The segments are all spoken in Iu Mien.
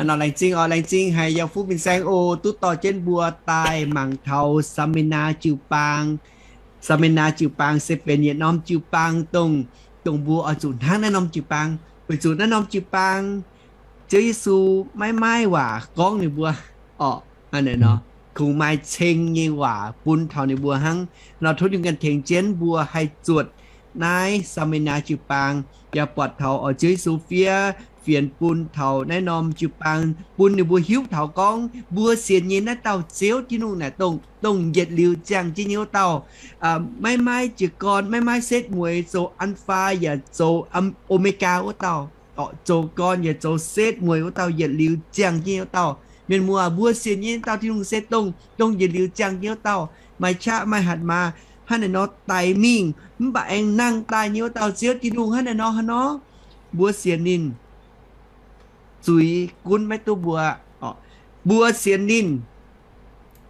Laengz zingh oc, laengz zingh haic yaac fuqv fin-saeng oc, duqv dorh jienv mbuo daaih mangc taux Samina jiu-baang. Samina jiu-baang se benx yietc norm jiu-baang dongh, dongh mbuo oix zuqc hnangv naaiv norm jiu-baang, weic zuqc naaiv norm jiu-baang Ziouv Yesu maiv maaih waac gorngv ninh mbuo orqc. Hnangv naaic nor, kungx maaih ceng nyei waac bun taux ninh mbuo hnangv. Nor tov ninh ganh tengx jienv mbuo haih zuotc naaiv Samina jiu-baang, yaac buatc taux oix Ziouv Yesu fiev fienx bun taux naaiv norm jiu-baang, bun ninh mbuo hiuv taux gorngv mbuo sienx nyei naaiv dauh Ziouv Tin-Hungh naaic dongh, dongh yietc liuz ziangh jienv nyei wuov dauh. Maiv maaih jiez gorn, maiv maaih setv mueiz zoux Alpaa yaac zoux Om^me^gaa wuov dauh, zoux gorn yaac zoux setv mueiz wuov dauh, yietc liuz ziangh jienv nyei wuov dauh. Mienh muoz, mbuo sienx nyei naaiv dauh Tin-Hungh se dongh, dongh yietc liuz ziangh jienv nyei wuov dauh, maaih qaqv maaih hatc maaz, hnangv naaic nor daic mingh mv baac aengx nangh daaih nyei wuov dauh Ziouv Tin-Hungh hnangv naaic nor hnangv nor. Mbuo sienx ninh, zuiz gunv maiv duqv mbuo. Mbuo sienx ninh,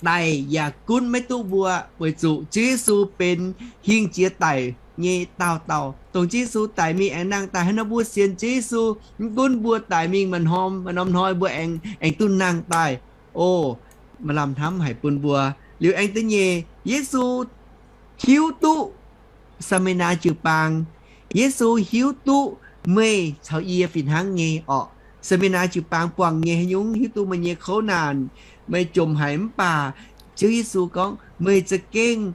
daic yaac gunv maiv duqv mbuo, weic zuqc Ziouv Yesu benx hingh jiex daic nyei dauh dauh. Dongh Ziouv Yesu daic mingh aengx nangh daaih hnangv nor, mbuo sienx Ziouv Yesu, mv gunv mbuo daic mingh maaih norm, maaih norm hnoi mbuo aengx, aengx duqv nangh daaih. O, maaih lamh hnamv haic bun mbuo. Liuz aengx da'nyeic, Yesu hiuv duqv Samina jiu-baang. Yesu hiuv duqv meih caux yie fih hnangv nyei orqc. Samina jiu-baang buangh nyei haaix nyungc, hiuv duqv meih nyei kouv naanc, meih jomc haic mv baac Ziouv Yesu gorngv meih za'gengh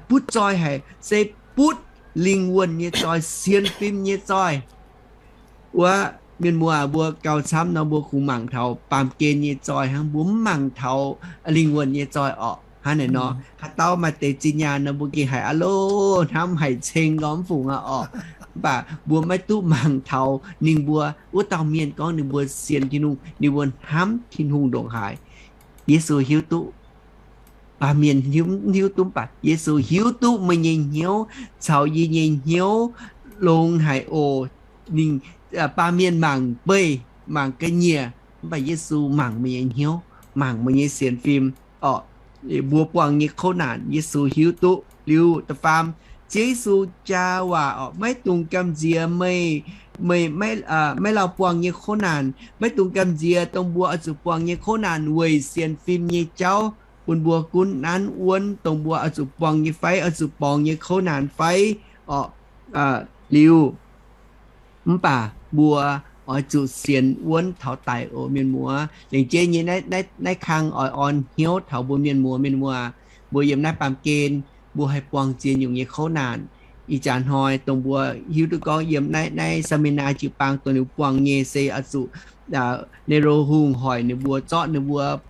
butv zoih haic, se butv lingh wuonh nyei zoih, sienx fim nyei zoih. Wuov, mienh muoz, mbuo gauh camv nor mbuo kungx mangc taux baamh gen nyei zoih hnangv, mbuo mv mangc taux lingh wuonh nyei zoih orqc. Hnangv naaic nor, haaix dauh maaih deix zinh nyaanh nor mbuo gengh haiz aav loh hnamv haic ceng gorngv mv fungc aqv orqc. Mv baac mbuo maiv duqv mangc taux ninh mbuo wuov dauh mienh gorngv ninh mbuo sienx Tin-Hungh, ninh mbuo hnamv Tin-Hungh ndongc haaix. Yesu hiuv duqv. Baamh mienh hiuv, hiuv duqv mv baac Yesu hiuv duqv meih nyei hnyouv caux yie nyei hnyouv longx haic oc. Ninh, baamh mienh mangc beih, mangc ga'nyiec, mv baac Yesu mangc meih nyei hnyouv, mangc meih nyei sienx fim orqc. Mbuo buangh nyei kouv naanc Yesu hiuv duqv. Liuz da'faam, Ziouv Yesu jaa waac orqc, maiv dungx gamh nziex meih, meih maiv, maiv lauh buangh nyei kouv naanc. Maiv dungx gamh nziex dongh mbuo oix zuqc buangh nyei kouv naanc weic sienx fim nyei jauv, bun mbuo gunv nanv wuonv dongh mbuo oix zuqc buangh nyei fai, oix zuqc borngz nyei kouv naanc fai orqc. Liuz, mv baac mbuo oix zuqc sienx wuonv taux daic oc mienh muoz. Lengc jeiv nyei naaiv, naaiv kang oix orn hnyouv taux mbuo mienh muoz. Mienh muoz, mbuo yiem naaiv baamh gen, mbuo haih buangh ziex nyungc nyei kouv naanc. Ih jaax hnoi dongh mbuo hiuv duqv gorngv yiem naaiv, naaiv Samina jiu-baang dongh ninh buangh nyei se oix zuqc Nero hungh hoic ninh mbuo, zorqv ninh mbuo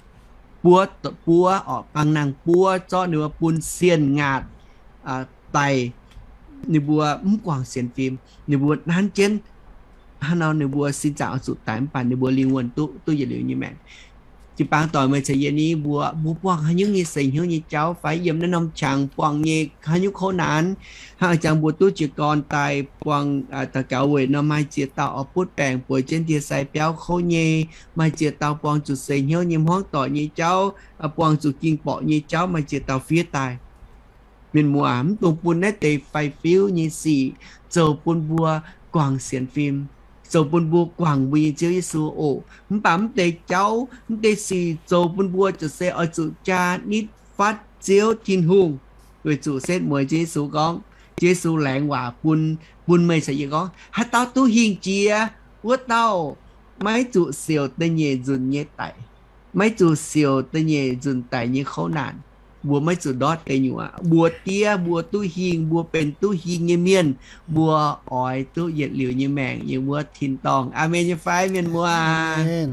buov, buov orqc, bangc nangh buov, zorqv ninh mbuo bun sienh ngaatc daic. Ninh mbuo mv guangc sienx fim, ninh mbuo nanv jienv hnangv nor ninh mbuo sin zaangc oix zuqc daic mv baac ninh mbuo lingh wuonh duqv, duqv yietc liuz nyei maengc. Jiu-baang doic, meih caux yie ni mbuo, mbuo buangh haaix nyungc nyei seix hnyouv nyei jauv fai yiem naaiv norm qangx buangh nyei haaix nyungc kouv naanc, hnangv ih zanc mbuo duqv jiez gorn daaih buangh daux gaux weic norm maaih ziex dauh oix butv baengc bueix jienv ndie-sai biauv kouv nyei, maaih ziex dauh buangh zuqc seix hnyouv nyei hmuangv doic nyei jauv, buangh zuqc ging-borqc nyei jauv, maaih ziex dauh fiev daaih. Mienh muoz, mv dungx bun naaiv deix faix-fiuv nyei sic zoux bun mbuo guangc sienx fim, zoux bun mbuo guangc mbuo nyei Ziouv Yesu oc. Mv baac mv deix jauv, mv deix sic zoux bun mbuo ziouc se oix zuqc jaa nitv fatv Ziouv Tin-Hungh, weic zuqc setv mueiz Ziouv Yesu gorngv, Ziouv Yesu laengz waac bun, bun meih caux yie gorngv, haaix dauh duqv hingh jiex, wuov dauh maiv zuqc siouc da'nyeic nzunc nyei daic, maiv zuqc siouc da'nyeic nzunc daic nyei kouv naanc. Mbuo maiv zuqc ndortv deic nyuoqc. Mbuo diev mbuo duqv hingh, mbuo benx duqv hingh nyei mienh, mbuo oix duqv yietc liuz nyei maengc yiem wuov tin-dorngh. Aamen nyei fai, mienh muoz? Aamen.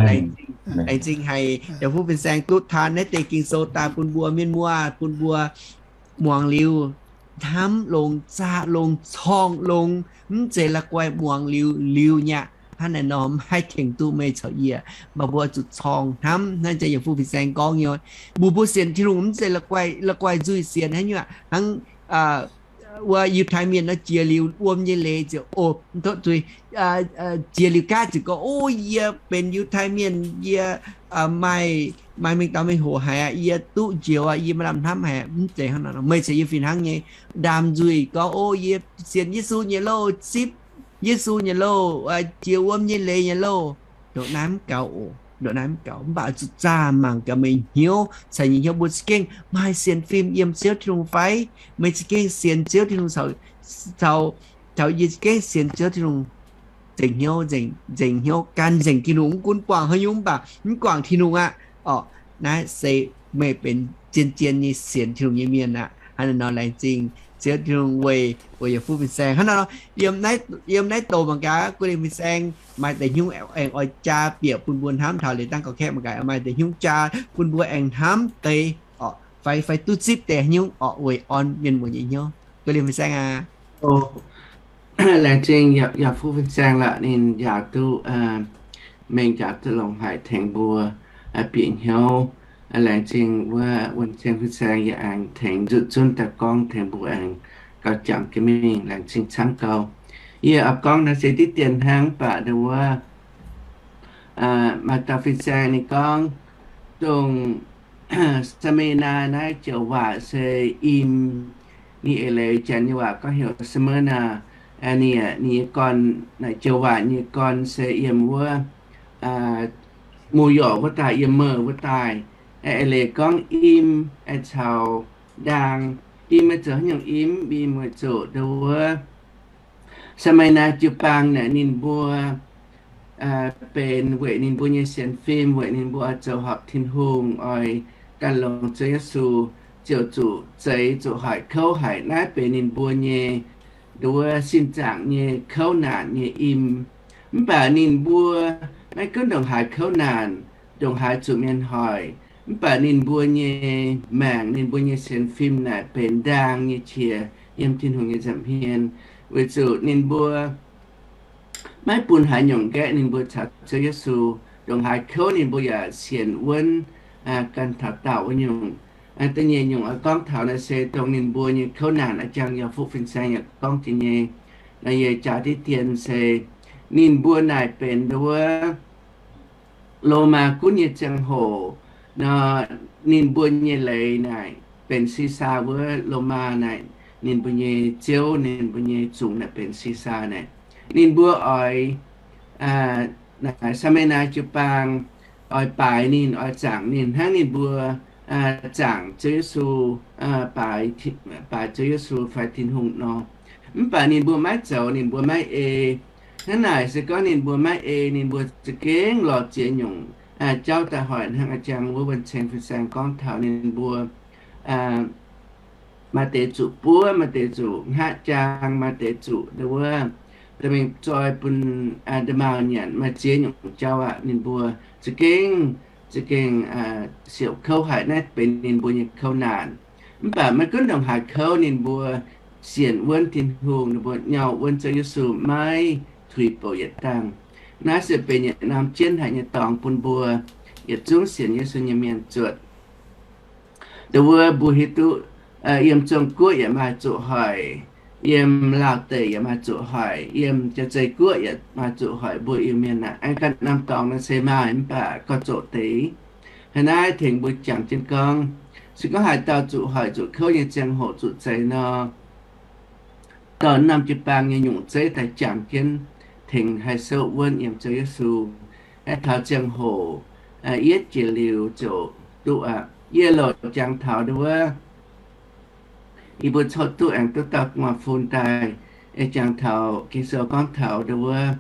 Laengz zingh haic, yaac fuqv fin-saeng duqv taan naaiv deix Ging-Sou daaih bun mbuo, mienh muoz, bun mbuo muangx liuz hnamv longx, zaah longx, corngh longx, mv zeiz la'guaih muangx liuz liuz nyei aqv. Hnangv naaiv nor mv haih tengx duqv meih caux yie. Mv baac mbuo zuqc corngh hnamv hnangv jiex yaac fuqv fin-saeng gorngv nyei, mbuo, mbuo sienx Tin-Hungh mv zeiz la'guaih, la'guaih nzuih sienx haic nyei aqv. Hnangv wuov Yiutai Mienh nor jiex liuz wuom nyei leiz ziouc, o, tov zuiz, jiex liuz gaav ziouc gorngv, o, yie benx Yiutai Mienh, yie maaih, maaih mengh dauh mengh hoc haic aqv, yie duqv njoux aqv, yie maaih lamh hnamv haic. Mv zeiz hnangv nor. Meih caux yie fih hnangv nyei. Ndaam nzuih gorngv, o, yie sienx Yesu nyei loh, zipv Yesu nyei loh, jiex wuom nyei leiz nyei loh. Ndongc naaiv mv gaux oc, ndongc naaiv mv gaux. Mv baac zuqc zaah mangc gaax meih hnyouv, caux nyei hnyouv mbuo za'gengh maaih sienx fim yiem Ziouv Tin-Hungh fai? Meih za'gengh sienx Ziouv Tin-Hungh caux, caux, caux yie za'gengh sienx Ziouv Tin-Hungh nzengc hnyouv, nzengc, nzengc hnyouv gan nzengc Tin-Hungh, mv gunv buangh haaix nyungc mv baac mv guangc Tin-Hungh aqv. Orqc, naaiv se meih benx zien-zien nyei sienx Tin-Hungh nyei mienh aqv. Hnangv naaiv nor laengz zingh Ziouv Tin-Hungh weic, weic yaac fuqv fin-saeng. Hnangv naaiv nor, yiem naaiv, yiem naaiv douc mangc gaax, guv lingh fin-saeng maaih deix hnyouv aengx oix jaa bieqc bun mbuo hnamv taux liuz dangv gauh kaeqv mangc gaax, maaih deix hnyouv jaa bun mbuo aengx hnamv deix orqc, fai, fai duqv zipv deix haaix nyungc orqc weic orn mienh muoz nyei hnyouv. Guv lingh fin-saeng aac. Laengz zingh yaac fuqv fin-saeng lorqc, ninh njaaux duqv, mengh njaaux duqv longx haic tengx mbuo bieqc hnyouv. Laengz zingh wuov wuonh ceng fin-saeng yaac aengx tengx nzunc zunv daaih gorngv tengx mbuo aengx gauh jangx jienv mingh. Laengz zingh camv gauh. Yie oix gorngv naaiv se diqv dien hnangv, mv baac ndau wuov maaih dauh fin-saeng ninh gorngv, dongh Smyrna naaiv joux waac se im, ninh eix leiz Janx nyei waac gorngv heuc Smyrna. Ninh, ninh nyei gorn, naaiv joux waac nyei gorn se yiem wuov Mu Yorc wuov daaih, yiem Meih wuov daaih. Eix leiz gorngv im caux ndaang. Im zoux haaix nyungc? Im, im weic zuqc ndau wuov Smyrna jiu-baang naaic ninh mbuo benx weic ninh mbuo nyei sienx fim, weic ninh mbuo oix zoux horpc Tin-Hungh, oix ganh longx Ziouv Yesu, ziouc zuqc zeix, zuqc hoic kouv haic. Naaiv benx ninh mbuo nyei nduov sin zaangc nyei kouv naanc nyei im. Mv baac ninh mbuo maiv gunv ndongc haaix kouv naanc, ndongc haaix zuqc mienh hoic, mv baac ninh mbuo nyei maengc, ninh mbuo nyei sienx fim naaic benx ndaang nyei qiex yiem Tin-Hungh nyei nza'hmien, weic zuqc ninh mbuo maiv bun haaix nyungc nqaeqv ninh mbuo caux Ziouv Yesu. Ndongc haaix kouv ninh mbuo yaac sienx wuonv ganh taux daauh wuov nyungc. Da'nyeic nyungc oix gorngv taux naaiv se dongh ninh mbuo nyei kouv naanc, a'jang yaac fuqv fin-saeng yaac gorngv jiex nyei. Naaiv yie jaax diqv dien se ninh mbuo naaic benx nduov Lomaa gunv nyei ziangh hoc nor, ninh mbuo nyei leiz naaic benx Sisaa wuov. Lomaa naaic ninh mbuo nyei ziouv, ninh mbuo nyei zungx naaic benx Sisaa naaic. Ninh mbuo oix, naaic Sameinaa jiu-baang oix baaix ninh, oix zaangc ninh hnangv ninh mbuo zaangc Ziouv Yesu, baaix, baaix Ziouv Yesu fai Tin-Hungh nor. Mv baac ninh mbuo maiv zoux, ninh mbuo maiv ei. Hnangv naaic se gorngv ninh mbuo maiv ei, ninh mbuo za'gengh lorz ziex nyungc jauv daaih hoic hnangv a'jang wuov wuonh ceng fin-saeng gorngv taux ninh mbuo maaih deix zuqc buov, maaih deix zuqc hngaqv jaang, maaih deix zuqc nduov, da'mengh zoi bun nda'maauh nyanc, maaih ziex nyungc jauv aqv. Ninh mbuo za'gengh, za'gengh siouc kouv haic. Naaiv benx ninh mbuo nyei kouv naanc. Mv baac maiv gunv ndongc haaix kouv, ninh mbuo sienx wuonv Tin-Hungh, ninh mbuo nyau wuonv Ziouv Yesu, maiv tuix bouc yietc dangh. Naaiv se benx yietc norm jienv haic nyei dorngx bun mbuo yietc zungv sienx Yesu nyei mienh zuotc. Dongh wuov mbuo hiuv duqv yiem Zong-Guoqv yaac maaih zuqc hoic, yiem Laauh deic yaac maaih zuqc hoic, yiem Jaa-Zei Guoqv yaac maaih zuqc hoic mbuo Iu-Mienh aqv. Aengx ganh norm dorngx naaiv se maaih, mv baac gorx-zoqc deix. Hnangv naaiv tengx mbuo jangx jienv gorngv, se gorngv haaix dauh zuqc hoic zuqc kouv nyei ziangh hoc zuqc zeix nor, dorh norm jiu-baang nyei nyungc zeiv daaih jangx jienv tengx haih souv wuonv yiem Ziouv Yesu. Aeqv, taux ziangh hoc yietv jiex liuz ziouc duqv aqv. Yie loc jangx taux nduov, yie mbuo coqv duqv aengx duqv dauh gu'nguaaz-fun daaih, jangx taux Ging-Sou gorngv taux nduov,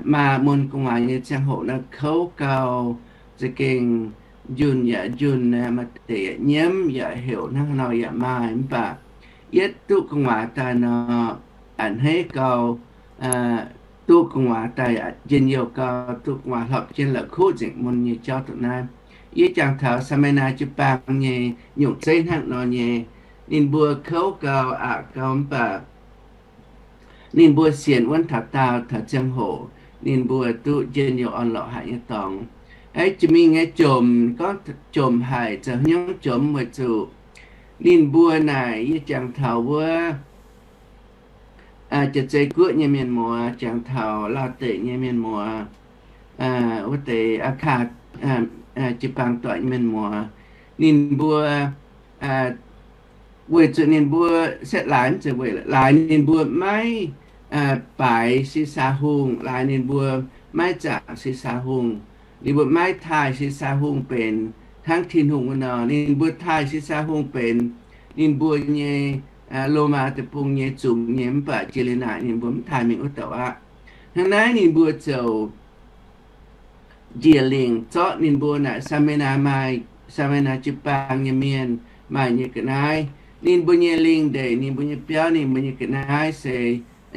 maa mun gu'nguaaz nyei ziangh hoc naaiv kouv gau, za'gengh njunh yaac njunh, maaih deix yaac nyiemv yaac heuc hnangv haaix nor yaac maaih. Mv baac yietv duqv gu'nguaaz daaih nor, a'hneiv gau, duqv gu'nguaaz daaih njien-youh gau, duqv gu'nguaaz hlopv jienv la'kuqv nzengc mun nyei jauv duqv naaiv. Yie jangx taux Sameinaa jiu-baang nyei nyungc zeiv hnangv nor nyei. Ninh mbuo kouv gau, aqc gau, mv baac ninh mbuo sienx wuonv taux daauh, taux ziangh hoc ninh mbuo duqv njien-youh orn-lorqc haic nyei dorngx. Aeqv, jiex mingh nyei jomc, gorngv jomc haic, zoux haaix nyungc jomc? Weic zuqc ninh mbuo naaic, yie jangx taux wuov Jaav-Zei Guoqv nyei mienh muoz, jangx taux Laauh Deic nyei mienh muoz, wuov deix Aa Kaa jiu-baang doic nyei mienh muoz, ninh mbuo weic zuqc ninh mbuo setv laaix, mv zeiz weic laaix, ninh mbuo maiv baaix Sisaa Hungh, laaix ninh mbuo maiv zaangc Sisx^saa Hungh. Ninh mbuo maiv taaih Sisx^saa Hungh benx hnangv Tin-Hungh wuov nor. Ninh mbuo taaih Sisx^saa Hungh benx ninh mbuo nyei Lomaa Deic-Bung nyei zungx nyei, mv baac jiex liuz naaic ninh mbuo mv taaih mingh wuov douc aqv. Hnangv naaiv ninh mbuo ziouc njiec lingc zorqv ninh mbuo naaic Saamen^naa maaih, Saamen^naa jiu-baang nyei mienh maaih nyei ga'naaiv. Ninh mbuo nyei lingh ndeic, ninh mbuo nyei biauv, ninh mbuo nyei ga'naaiv se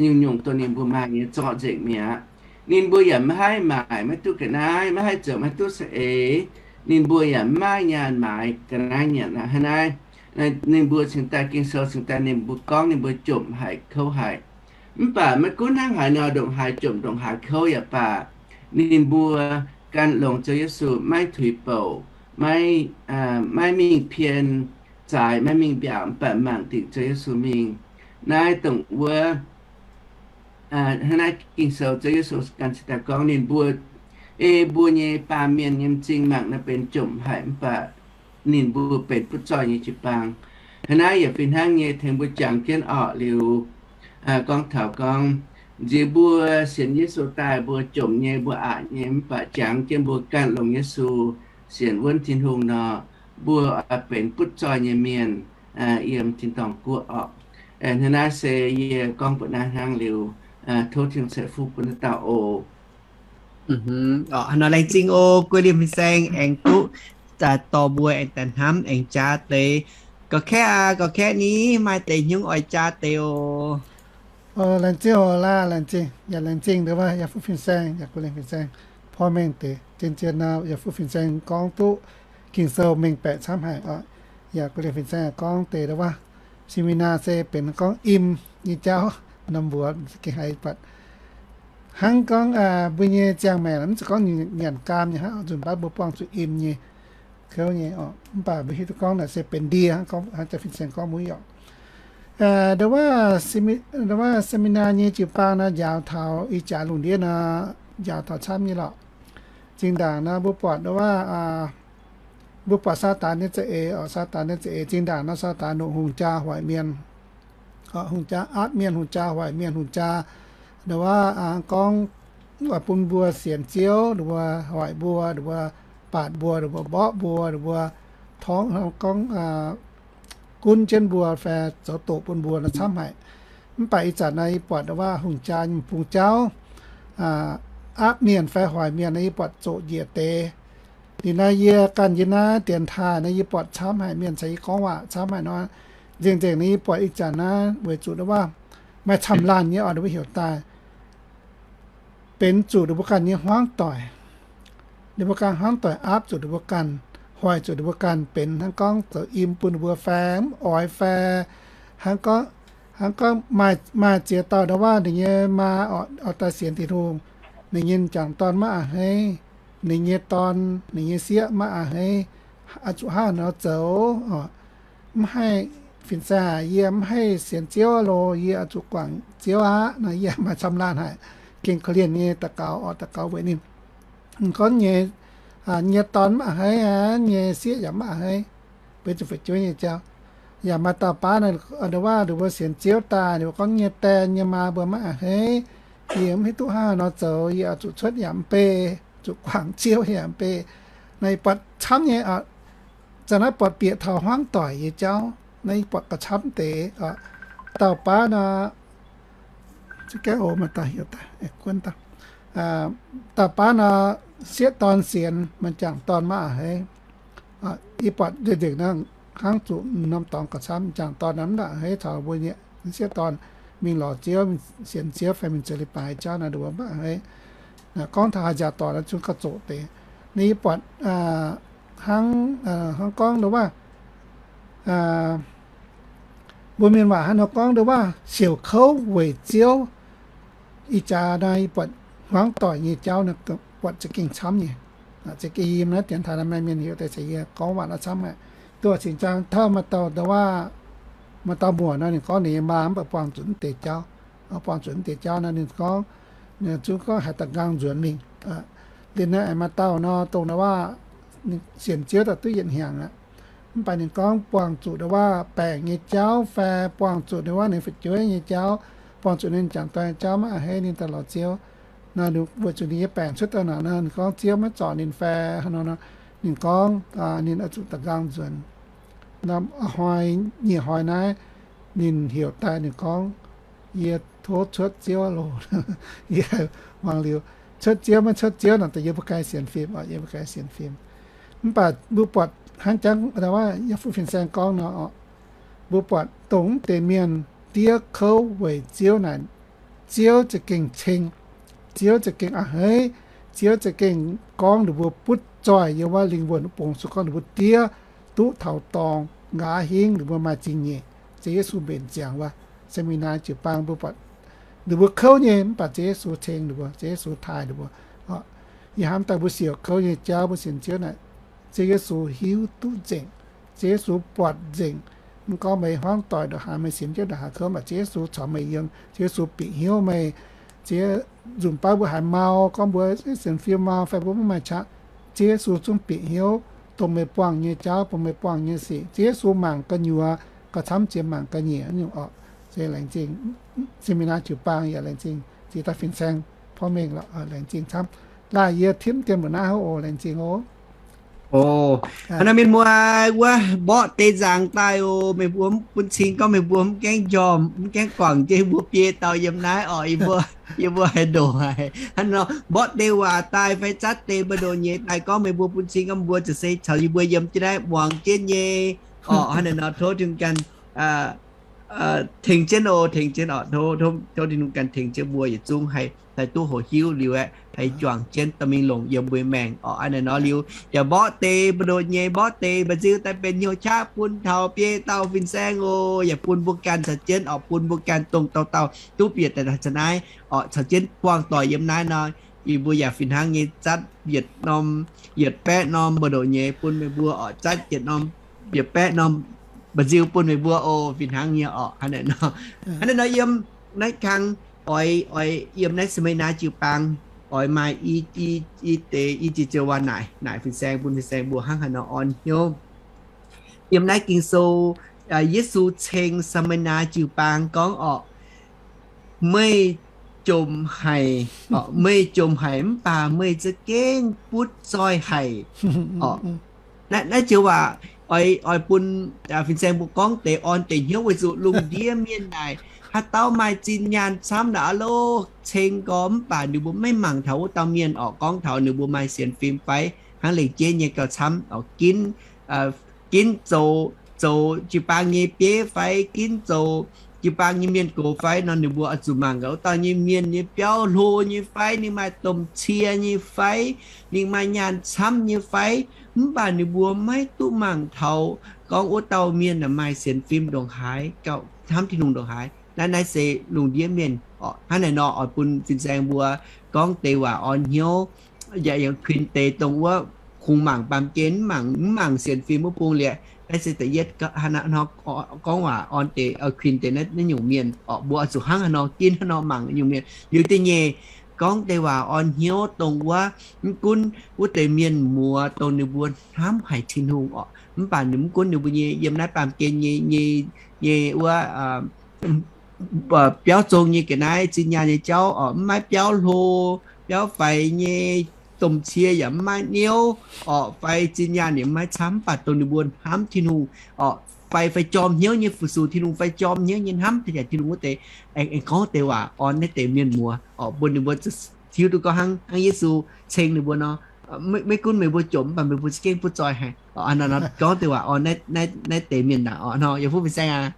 nyungc-nyungc dongh ninh mbuo maaih nyei zorqv nzengc mi'aqv. Ninh mbuo yaac maiv haih maaic maiv duqv ga'naaiv, maiv haih zoux maiv duqv saeng-eix. Ninh mbuo yaac maiv maaih nyaanh maaiz ga'naaiv nyanc aqv. Hnangv naaiv, ninh mbuo cingx daaih Ging-Sou cingx daaih ninh mbuo gorngv ninh mbuo jomc haic kouv haic. Mv baac maiv gunv hnangv haaix nor, ndongc haaix jomc ndongc haaix kouv yaac baac, ninh mbuo gan longx Ziouv Yesu, maiv tuix bouc, maiv, maiv mingh pien zaaix, maiv mingh mbiaauc, mv baac mangc dingc Ziouv Yesu mingh. Naaiv dongh wuov, hnangv naaiv Ging-Sou Ziouv Yesu gan cingx daaih gorngv ninh mbuo, ei mbuo nyei baamh mienh nyei m'zing mangc nor benx jomc haic, mv baac ninh mbuo benx butv zoih nyei jiu-baang. Hnangv naaiv yaac fih hnangv nyei tengx mbuo jangx jienv orqc liuz, gorngv taux gorngv nziex mbuo sienx Yesu daaih mbuo jomc nyei, mbuo aqc nyei, mv baac jangx jienv mbuo ganh longx Yesu, sienx wuonv Tin-Hungh nor, mbuo oix benx butv zoih nyei mienh yiem tin-dorngh guoqv orqc. Hnangv naaiv se yie gorngv mbuox naaiv hnangv liuz, tov Tin-Hungh ceix fuqv bun naaiv dauh oc. Hnangv nor laengz zingh oc, guei liemh fin-saeng aengx duqv dorh mbuo aengx daaih hnamv aengx jaa deix. Ga'kaeqv aac, ga'kaeqv ni, maaih deix hnyouv oix jaa deix oc. Laengz zingh oc, laengz zingh, yaac laengz zingh ndau wuov yaac fuqv fin-saeng, yaac guei liemh fin-saeng, porv mengh deix zien-zien nor yaac fuqv fin-saeng gorngv duqv Ging-Sou mengh baeqc camv haic oc. Yaac guei liemh fin-saeng gorngv deix ndau wuov seminar se benx gorngv im nyei jauv, norm mbuox gengh haiz buatc hnangv gorngv mbuo nyei ziangh maengc mv zeiz gorngv nyanc gaam nyei hnangv, nzunc baav mbuo buangh zuqc im nyei kouv nyei oc. Mv baac mbuo hiuv duqv gorngv naaic se benx ndie hnangv, hnangv fin-saeng gorngv mbuo oc. Ndau wuov seminar nyei jiu-baang nor njaaux taux ih jaax lungh ndiev nor njaaux taux camv nyei lorqc. Zinh ndaangc nor mbuo buatc ndau wuov, mbuo buatc Saadaan nyei za'eix oc, Saadaan nyei za'eix zinh ndaangc nor Saadaan longc hungh jaa hoic mienh, hungh jaa aapv mienh, hungh jaa hoic mienh, hungh jaa ndau wuov gorngv bun mbuo sienx Ziouv, ndau wuov hoic mbuo, ndau wuov baatc mbuo, ndau wuov mborqv mbuo, ndau wuov torngv gorngv gunv jienv mbuo fai zoux doqc bun mbuo nor camv haic. Mv baac ih zanc naaiv yie buatc ndau wuov hungh jaa nyei bungx jauv aapv mienh fai hoic mienh nor yie buatc zoqc njiec deix. Liuz naaiv yie ganh yie naaiv dienx taaih naaiv yie buatc camv haic, mienh caux yie gorngv waac camv haic nor, nzengc-nzengc naaiv yie buatc ih zanc naaiv weic zuqc ndau wuov maaih camv laanh nyei oc, ndau wuov heuc daaih benx zuqc ninh mbuo ganh nyei hmuangv doic. Ninh mbuo ganh hmuangv doic aapv zuqc ninh mbuo ganh, hoic zuqc ninh mbuo ganh benx hnangv gorngv zoux im bun ninh mbuo fai mv oix fai hnangv gorngv, hnangv gorngv maaih ziex dauh ndau wuov ninh nyei maa oix daaih sienx Tin-Hungh, ninh nyei m'jangc dorn maiv a'hneiv, ninh nyei dorn, ninh nyei sieqv maiv a'hneiv, oix zuqc hnangv haaix nor zoux oc. Mv haih, fin-saeng aac, yie mv haih sienx Ziouv lo, yie oix zuqc guangc Ziouv aqv nor, yie maaih camv laanh haic, gengh korv-lienh nyei daux gaux oc, daux gaux weic ninh. Gorngv nyei, nyei dorn maiv a'hneiv aqv, nyei sieqv yaac maiv a'hneiv, benx zuqc fu'jueiv nyei jauv. Yaac maaih dauh baav nor, ndau wuov ninh mbuo sienx Ziouv daaih, ninh mbuo gorngv nyei die nyei maa mbuo maiv a'hneiv, yie mv hiuv duqv hnangv haaix nor zoux, yie oix zuqc cuotv yaac mv bei, zuqc guangc Ziouv yaac mv bei. Naaiv yie buatc camv nyei oc. Zanc naaiv buatc bieqc taux hmuangv doic nyei jauv, naaiv yie buatc gauh camv deix oc. Dauh baav nor, dauh baav nor, sieqv dorn sienx, m'jangc dorn maiv a'hneiv. Yie buatc nzengc nzengc nor, hnangv zuqc norm dorngx gauh camv, m'jangc dorn nor mv a'hneiv taux mbuo nyei sieqv dorn mingh lorz Ziouv, sienx Ziouv fai mingh zoux leiz-baaix jauv nor, ninh mbuo maiv a'hneiv. Gorngv taux haaix nziaauc dorngx nor zungv gauh zoqc deix. Naaiv yie buatc hnangv, hnangv gorngv ndau wuov, mbuo mienh waac hnangv nor gorngv ndau wuov siouc kouv weic Ziouv. Ih jaax nor yie buatc hmuangv doic nyei jauv nor buatc za'gengh camv nyei. Za'gengh yiem naaiv dienx taaih nor maaih mienh heuc deix caux yie gorngv waac nor camv aqv. Duqv cingx zaang taux maaih dauh ndau wuov, maaih dauh muoc nor ninh gorngv ninh nyei maa mv baac buangh zuqc mv deix jauv. Buangh zuqc mv deix jauv nor ninh gorngv, ninh zungv gorngv haaix dauh nqaang nzuonx mingh. Liuz naaiv aengx maaih dauh nor dongh ndau wuov sienx Ziouv daaih duqv yietc hnyangx aqv. Mv baac ninh gorngv buangh zuqc ndau wuov baengc nyei jauv fai buangh zuqc ndau wuov ninh fu'jueiv nyei jauv, buangh zuqc ninh m'jangc dorn nyei jauv maiv a'hneiv ninh daaih lorz Ziouv. Naaiv weic zuqc ninh nyei baengc cuotv daaih naaic nor, ninh gorngv Ziouv maiv zorc ninh fai haaix nor, ninh gorngv ninh oix zuqc da'nqaang nzuonx. Hnoi, nyic hnoi naaiv, ninh heuc daaih ninh gorngv, Yie tov cuotv Ziouv loh. Yie muangx liuz, cuotv Ziouv maiv cuotv Ziouv nor, da'yie mbuo ganh sienx fim oc, yie mbuo ganh sienx fim. Mv baac mbuo buatc hnangv jangv yie fu fin-saeng gorngv nor, mbuo buatc dongh mv deix mienh diev kouv weic Ziouv naaic, Ziouv za'gengh ceng, Ziouv za'gengh a'hneiv, Ziouv za'gengh gorngv ninh mbuo butv zoih yiem wuov lingh wuonh wuov bung, se gorngv ninh mbuo diev duqv taux dorngx, nqa'haav hingv ninh mbuo maaih zingh nyeic, se Yesu mbenc ziangx wuov. Seminar jiu-baang mbuo buatc ninh mbuo kouv nyei, mv baac Ziouv Yesu ceng ninh mbuo, Ziouv Yesu taaih ninh mbuo. Yie hnamv daaih mbuo siouc kouv nyei jauv, mbuo sienx Ziouv naaic, Ziouv Yesu hiuv duqv nzengc, Ziouv Yesu buatc nzengc. Mv gorngv meih hmuangv doic ndongc haaix, meih sienx Ziouv ndongc haaix kouv, mv baac Ziouv Yesu caux meih yiem, Ziouv Yesu bieqc hnyouv meih. Ziouv nzunc baav mbuo haiz mau, gorngv mbuo sienx fim mau fai mbuo maiv maaih qaqv, Ziouv Yesu zungv bieqc hnyouv, dongh meih buangh nyei jauv, dongh meih buangh nyei sic. Ziouv Yesu mangc gu'nyuoz gauh camv jiex mangc gu'nyuoz nyungc oc. Se laengz zingh seminar jiu-baang yaac laengz zingh ziex dauh fin-saeng porv mengh lorqc, laengz zingh camv. Laih yie tipv dien mbuoqc naaiv hnangv oc, laengz zingh oc. Hnangv naaiv mienh muoz wuov mborqv deix nzaangc daaih oc. Meih mbuo mv bun cing gorngv meih mbuo mv gaengh njormh, mv gaengh guangc jienv mbuo biei dauh yiem naaiv oc. Yie mbuo, yie mbuo haaix ndoqc haic hnangv nor, mborqv deix waac daaih fai zatv deix mbu'ndongx nyei daaih gorngv meih mbuo bun cing gorngv mbuo ziouc se caux yie mbuo yiem jienv naaiv muangx jienv nyei oc. Hnangv naaiv nor tov Tin-Hungh ganh tengx jienv oc, tengx jienv oc. Tov, tov Tin-Hungh ganh tengx jienv mbuo yietc zungv haih, haih duqv hoqc hiuv liuz aeqv, haih juangc jienv dorh mingh longc yiem mbuo maengc oc. Hnangv naaiv nor liuz, yaac mborqv deix mbu'ndongx nyei, mborqv deix mba'nziu daaih benx hnyouv qaqv bun taux biei dauh fin-saeng oc. Yaac bun mbuo ganh caux jienv oc, bun mbuo ganh dongh dauh dauh duqv bieqc daaih caux naaiv oc, caux jienv buangh doic yiem naaiv nor, yie mbuo yaac fih hnangv nyei zatv yietc norm, yietc baeqv norm mbu'ndongx nyei bun meih mbuo oc, zatv yietc norm, yietc baeqv norm mba'nziu bun meih mbuo oc, fih hnangv nyei oc. Hnangv naaiv nor, hnangv naaiv nor yiem naaiv kang oix, oix yiem naaiv seminar jiu-baang oix maaih i, i, i deix i jiex joux waac naaic, naaic fin-saeng bun fin-saeng mbuo hnangv haaix nor orn hnyouv. Yiem naaiv Ging-Sou, Yesu ceng seminar jiu-baang gorngv oc, meih jomc haic, meih jomc haic mv baac meih za'gengh butv zoih haic oc. Naaiv joux waac oix, oix bun fin-saeng mbuo gorngv deix orn deix hnyouv weic zuqc lungh ndiev mienh naaic haaix dauh maaih zinh nyaanh camv naaic aav loh ceng gorx mv baac ninh mbuo maiv mangc taux wuov dauh mienh oc, gorngv taux ninh mbuo maaih sienx fim fai hnangv lengc jeiv nyei gauh camv oc, ginv, ginv zoux, zoux jiu-baang nyei bieiv fai ginv zoux jiu-baang nyei mienh gox fai nor, ninh mbuo oix zuqc mangc gaax wuov dauh nyei mienh nyei biauv hlo nyei fai, ninh maaih domh cie nyei fai, ninh maaih nyaanh camv nyei fai. Mv baac ninh mbuo maiv duqv mangc taux gorngv wuov dauh mienh maaih sienx fim ndongc haaix, gauh hnamv Tin-Hungh ndongc haaix. Naaiv, naaiv se lungh ndiev mienh oc. Hnangv naaic nor oix bun fin-saeng mbuo gorngv deix waac orn hnyouv, yaac kuinx deix dongh wuov kungx mangc baamh gen mv mangc, mv mangc sienx fim wuov bung liuz, naaiv se da'yietv gorngv waac orn deix, kuinx deix naaiv nyungc mienh oc. Mbuo oix zuqc hnangv haaix nor ginv hnangv nor mangc nyungc mienh. Liuz da'nyeic, gorngv deix waac orn hnyouv dongh wuov, mv gunv wuov deix mienh muoz dongh ninh mbuo hnamv haic Tin-Hungh oc, mv baac ninh mv gunv ninh mbuo nyei yiem naaiv baamh gen nyei, nyei, nyei wuov biauv zong nyei ga'naaiv zinh nyaanh nyei jauv oc, mv maaih biauv hlo, biauv faix nyei, domh cie yaac mv maaih niouv oc, fai zinh nyaanh yaac mv maaih camv, mv baac dongh ninh mbuo hnamv Tin-Hungh oc, fai, fai jorm hnyouv nyei fu-sux Tin-Hungh, fai jorm hnyouv nyei hnamv taux yaac Tin-Hungh wuov deix, aengx gorngv deix waac orn naaiv deix mienh muoz oc, bun ninh mbuo hiuv duqv gorngv hnangv, hnangv Yesu ceng ninh mbuo nor, maiv gunv meih mbuo jomc mv baac meih mbuo za'gengh butv zoih haic. Gorngv deix waac orn naaiv, naaiv deix mienh naaic oc. Nor yie fuqv fin-saeng aac.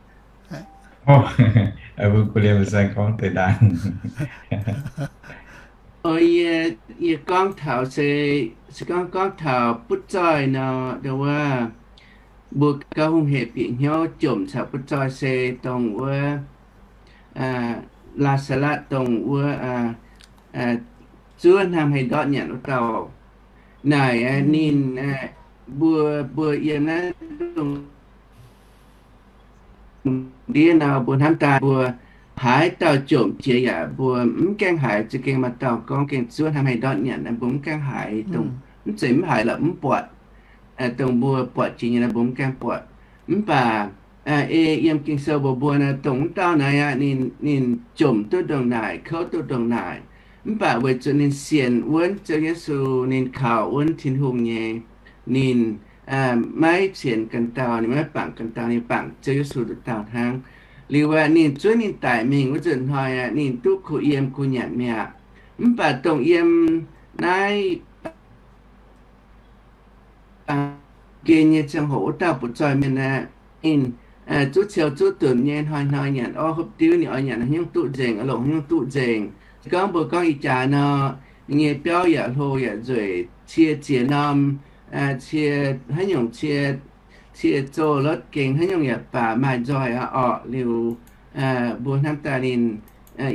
Mbuo kuv liemh fin-saeng gorngv deix daaih. Yie gorngv taux se, se gorngv gorngv taux butv zoih nor, dongh wuov mbuo gauh hungh hec bieqc hnyouv jomc caux butv zoih se dongh wuov Laa^saa^latv, dongh wuov zuov hnamv haaix ndortv nyanc wuov dauh. Naaic ninh, mbuo, mbuo yiem naaiv lungh ndiev nor, mbuo hnamv daaih mbuo haaix dauh jomc jiex yaac mbuo mv gaengh haiz, za'gengh maaih dauh gorngv gengh zuov hnamv haaix ndortv nyanc, mbuo mv gaengh haiz, dongh mv zeiz mv haiz lorqc, mv buatc, dongh mbuo buatc jiex nyei nor mbuo mv gaengh buatc. Mv baac ei yiem Ging-Sou mbuox mbuo nor, dongh wuov dauh naaic aqv, ninh, ninh jomc duqv ndongc naaic, kouv duqv ndongc naaic, Mv baac weic zuqc ninh sienx wuonv Ziouv Yesu, ninh kaux wuonv Tin-Hungh nyei, ninh maiv sienx ganh dauh, ninh maiv bangc ganh dauh, ninh bangc Ziouv Yesu nduqc dauh hnangv. Liuz aeqv, ninh zuov ninh daic mingh wuov nzunc hnoi aeqv, ninh duqv kuh yiem kuh nyanc mi'aqv. Mv baac dongh yiem naaiv baamh gen nyei ziangh hoc wuov dauh butv-zoih mienh aeqv, ninh zuqv ciou zuqv dunc nyei, hnoi-hnoi nyanc orv hopv diuv, ninh oix nyanc haaix nyungc duqv nzengc, oix longc haaix nyungc duqv nzengc. Se gorngv mbuo gorngv ih jaax nor, ninh nyei biauv yaac hlo yaac nzueic, cie ziex norm, cie haaix nyungc, cie, cie zoh lotv gengh haaix nyungc yaac baac maaih nzoih aqv orqc. Liuz mbuo hnamv daaih ninh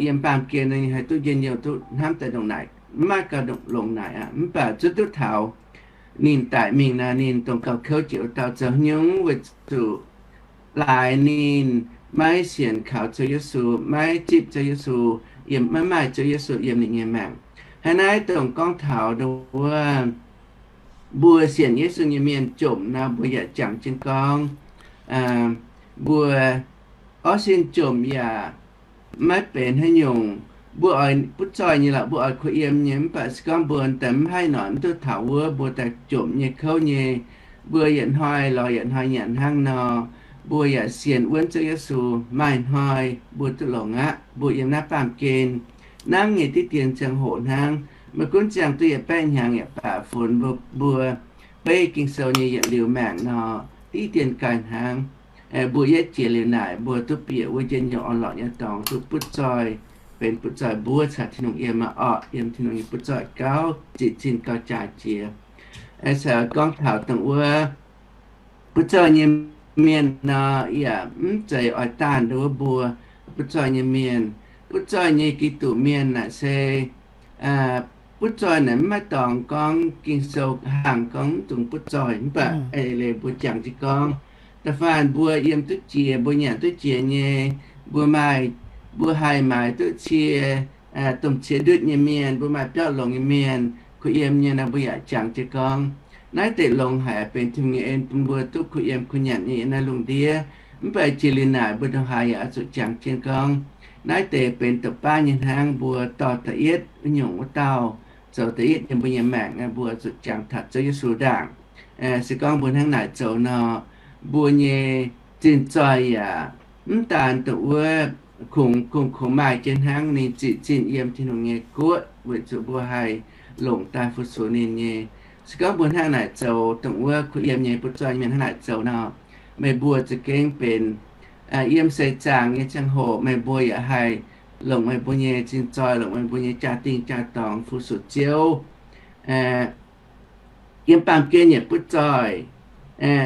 yiem baamh gen ninh haih duqv njien-youh duqv hnamv daaih ndongc naaic, maiv maaih gauh longx naaic aqv. Mv baac zuov duqv taux ninh daic mingh nor, ninh dongh gauh kouv jiex wuov dauh zoux haaix nyungc? Weic zuqc laaix ninh maiv sienx kaux Ziouv Yesu, maiv zipv Ziouv Yesu, yiem, maiv maaih Ziouv Yesu yiem ninh nyei maengc. Hnangv naaiv dongh gorngv taux wuov mbuo sienx Yesu nyei mienh jomc nor, mbuo yaac jangx jienv gorngv, mbuo orv sin jomc yaac maiv benx haaix nyungc. Mbuo oix butv zoih nyei lorqc, mbuo oix kuh yiem nyei, mv baac se gorngv mbuo daaih mv haih noic mv duqv taux wuov, mbuo daaih jomc nyei kouv nyei, mbuo yietc hnoi lorz yietc hnoi nyanc hnangv nor, mbuo yaac sienx wuonv Ziouv Yesu, maaih hnoi mbuo duqv longx aqv. Mbuo yiem naaiv baamh gen nangv nyei diqv dien ziangh hoc hnangv. Maiv gunv ziangh duqv yietc baeqv hnyangx yaac baac funx mbuo, mbuo beiv Ging-Sou nyei yietc liuz maengc nor, diqv dien ganh hnangv. Mbuo yietv jiex liuz naaic, mbuo duqv bieqc wuov njien-youh orn-lorqc nyei dorngx, duqv butv zoih, benx butv zoih mbuov caux Tin-Hungh yiem aqv orqc, yiem Tin-Hungh nyei butv zoih gauh zitc zinh gauh jaaix jiex. Se gorngv taux dongh wuov butv zoih nyei mienh nor, yaac mv zeiz oix daanh wuov mbuo butv zoih nyei mienh. Butv zoih nyei Giduc mienh naaic se butv zoih naaic mv maaih dorngx gorngv Ging-Sou hangx gorngv mv dungx butv zoih, mv baac eix leiz mbuo jangx jienv gorngv, da'faanh mbuo yiem duqv jiex, mbuo nyanc duqv jiex nyei, mbuo maaih, mbuo haih maaiz duqv cie, domh cie ndutv nyei mienh, mbuo maaih biauv longx nyei mienh, kuh yiem nyei nor, mbuo yaac jangx jienv gorngv, naaiv deix longx haic, benx Tin-Hungh nyei en bun mbuo duqv kuh yiem kuh nyanc nyei yiem naaiv lungh ndiev. Mv baac jiex liuz naaic mbuo ndongc haaix yaac oix zuqc jangx jienv gorngv, naaiv deix benx douc baav nyei hnangv, mbuo dorh da'yietv nyungc wuov dauh zoux da'yietv nyei mbuo nyei maengc, mbuo zuqc jangx taux Ziouv Yesu ndaangc. Se gorngv mbuo hnangv naaic zoux nor, mbuo nyei zinh zoih yaac mv daanh dongh wuov kungx, kungx, kungx maaih jienv hnangv ninh ziqc zinh yiem Tin-Hungh nyei guoqv weic zuqc mbuo haih longc daaih fu-sux ninh nyei. Se gorngv mbuo hnangv naaic zoux, dongh wuov kuh yiem nyei butv zoih mienh hnangv naaic zoux nor, meih mbuo za'gengh benx yiem seix zaangc nyei ziangh hoc meih mbuo yaac haih longc meih mbuo nyei zinh zoih, longc meih mbuo nyei jaa-dingh jaa-dorngx fu-sux Ziouv. Yiem baamh gen yietc butv zoih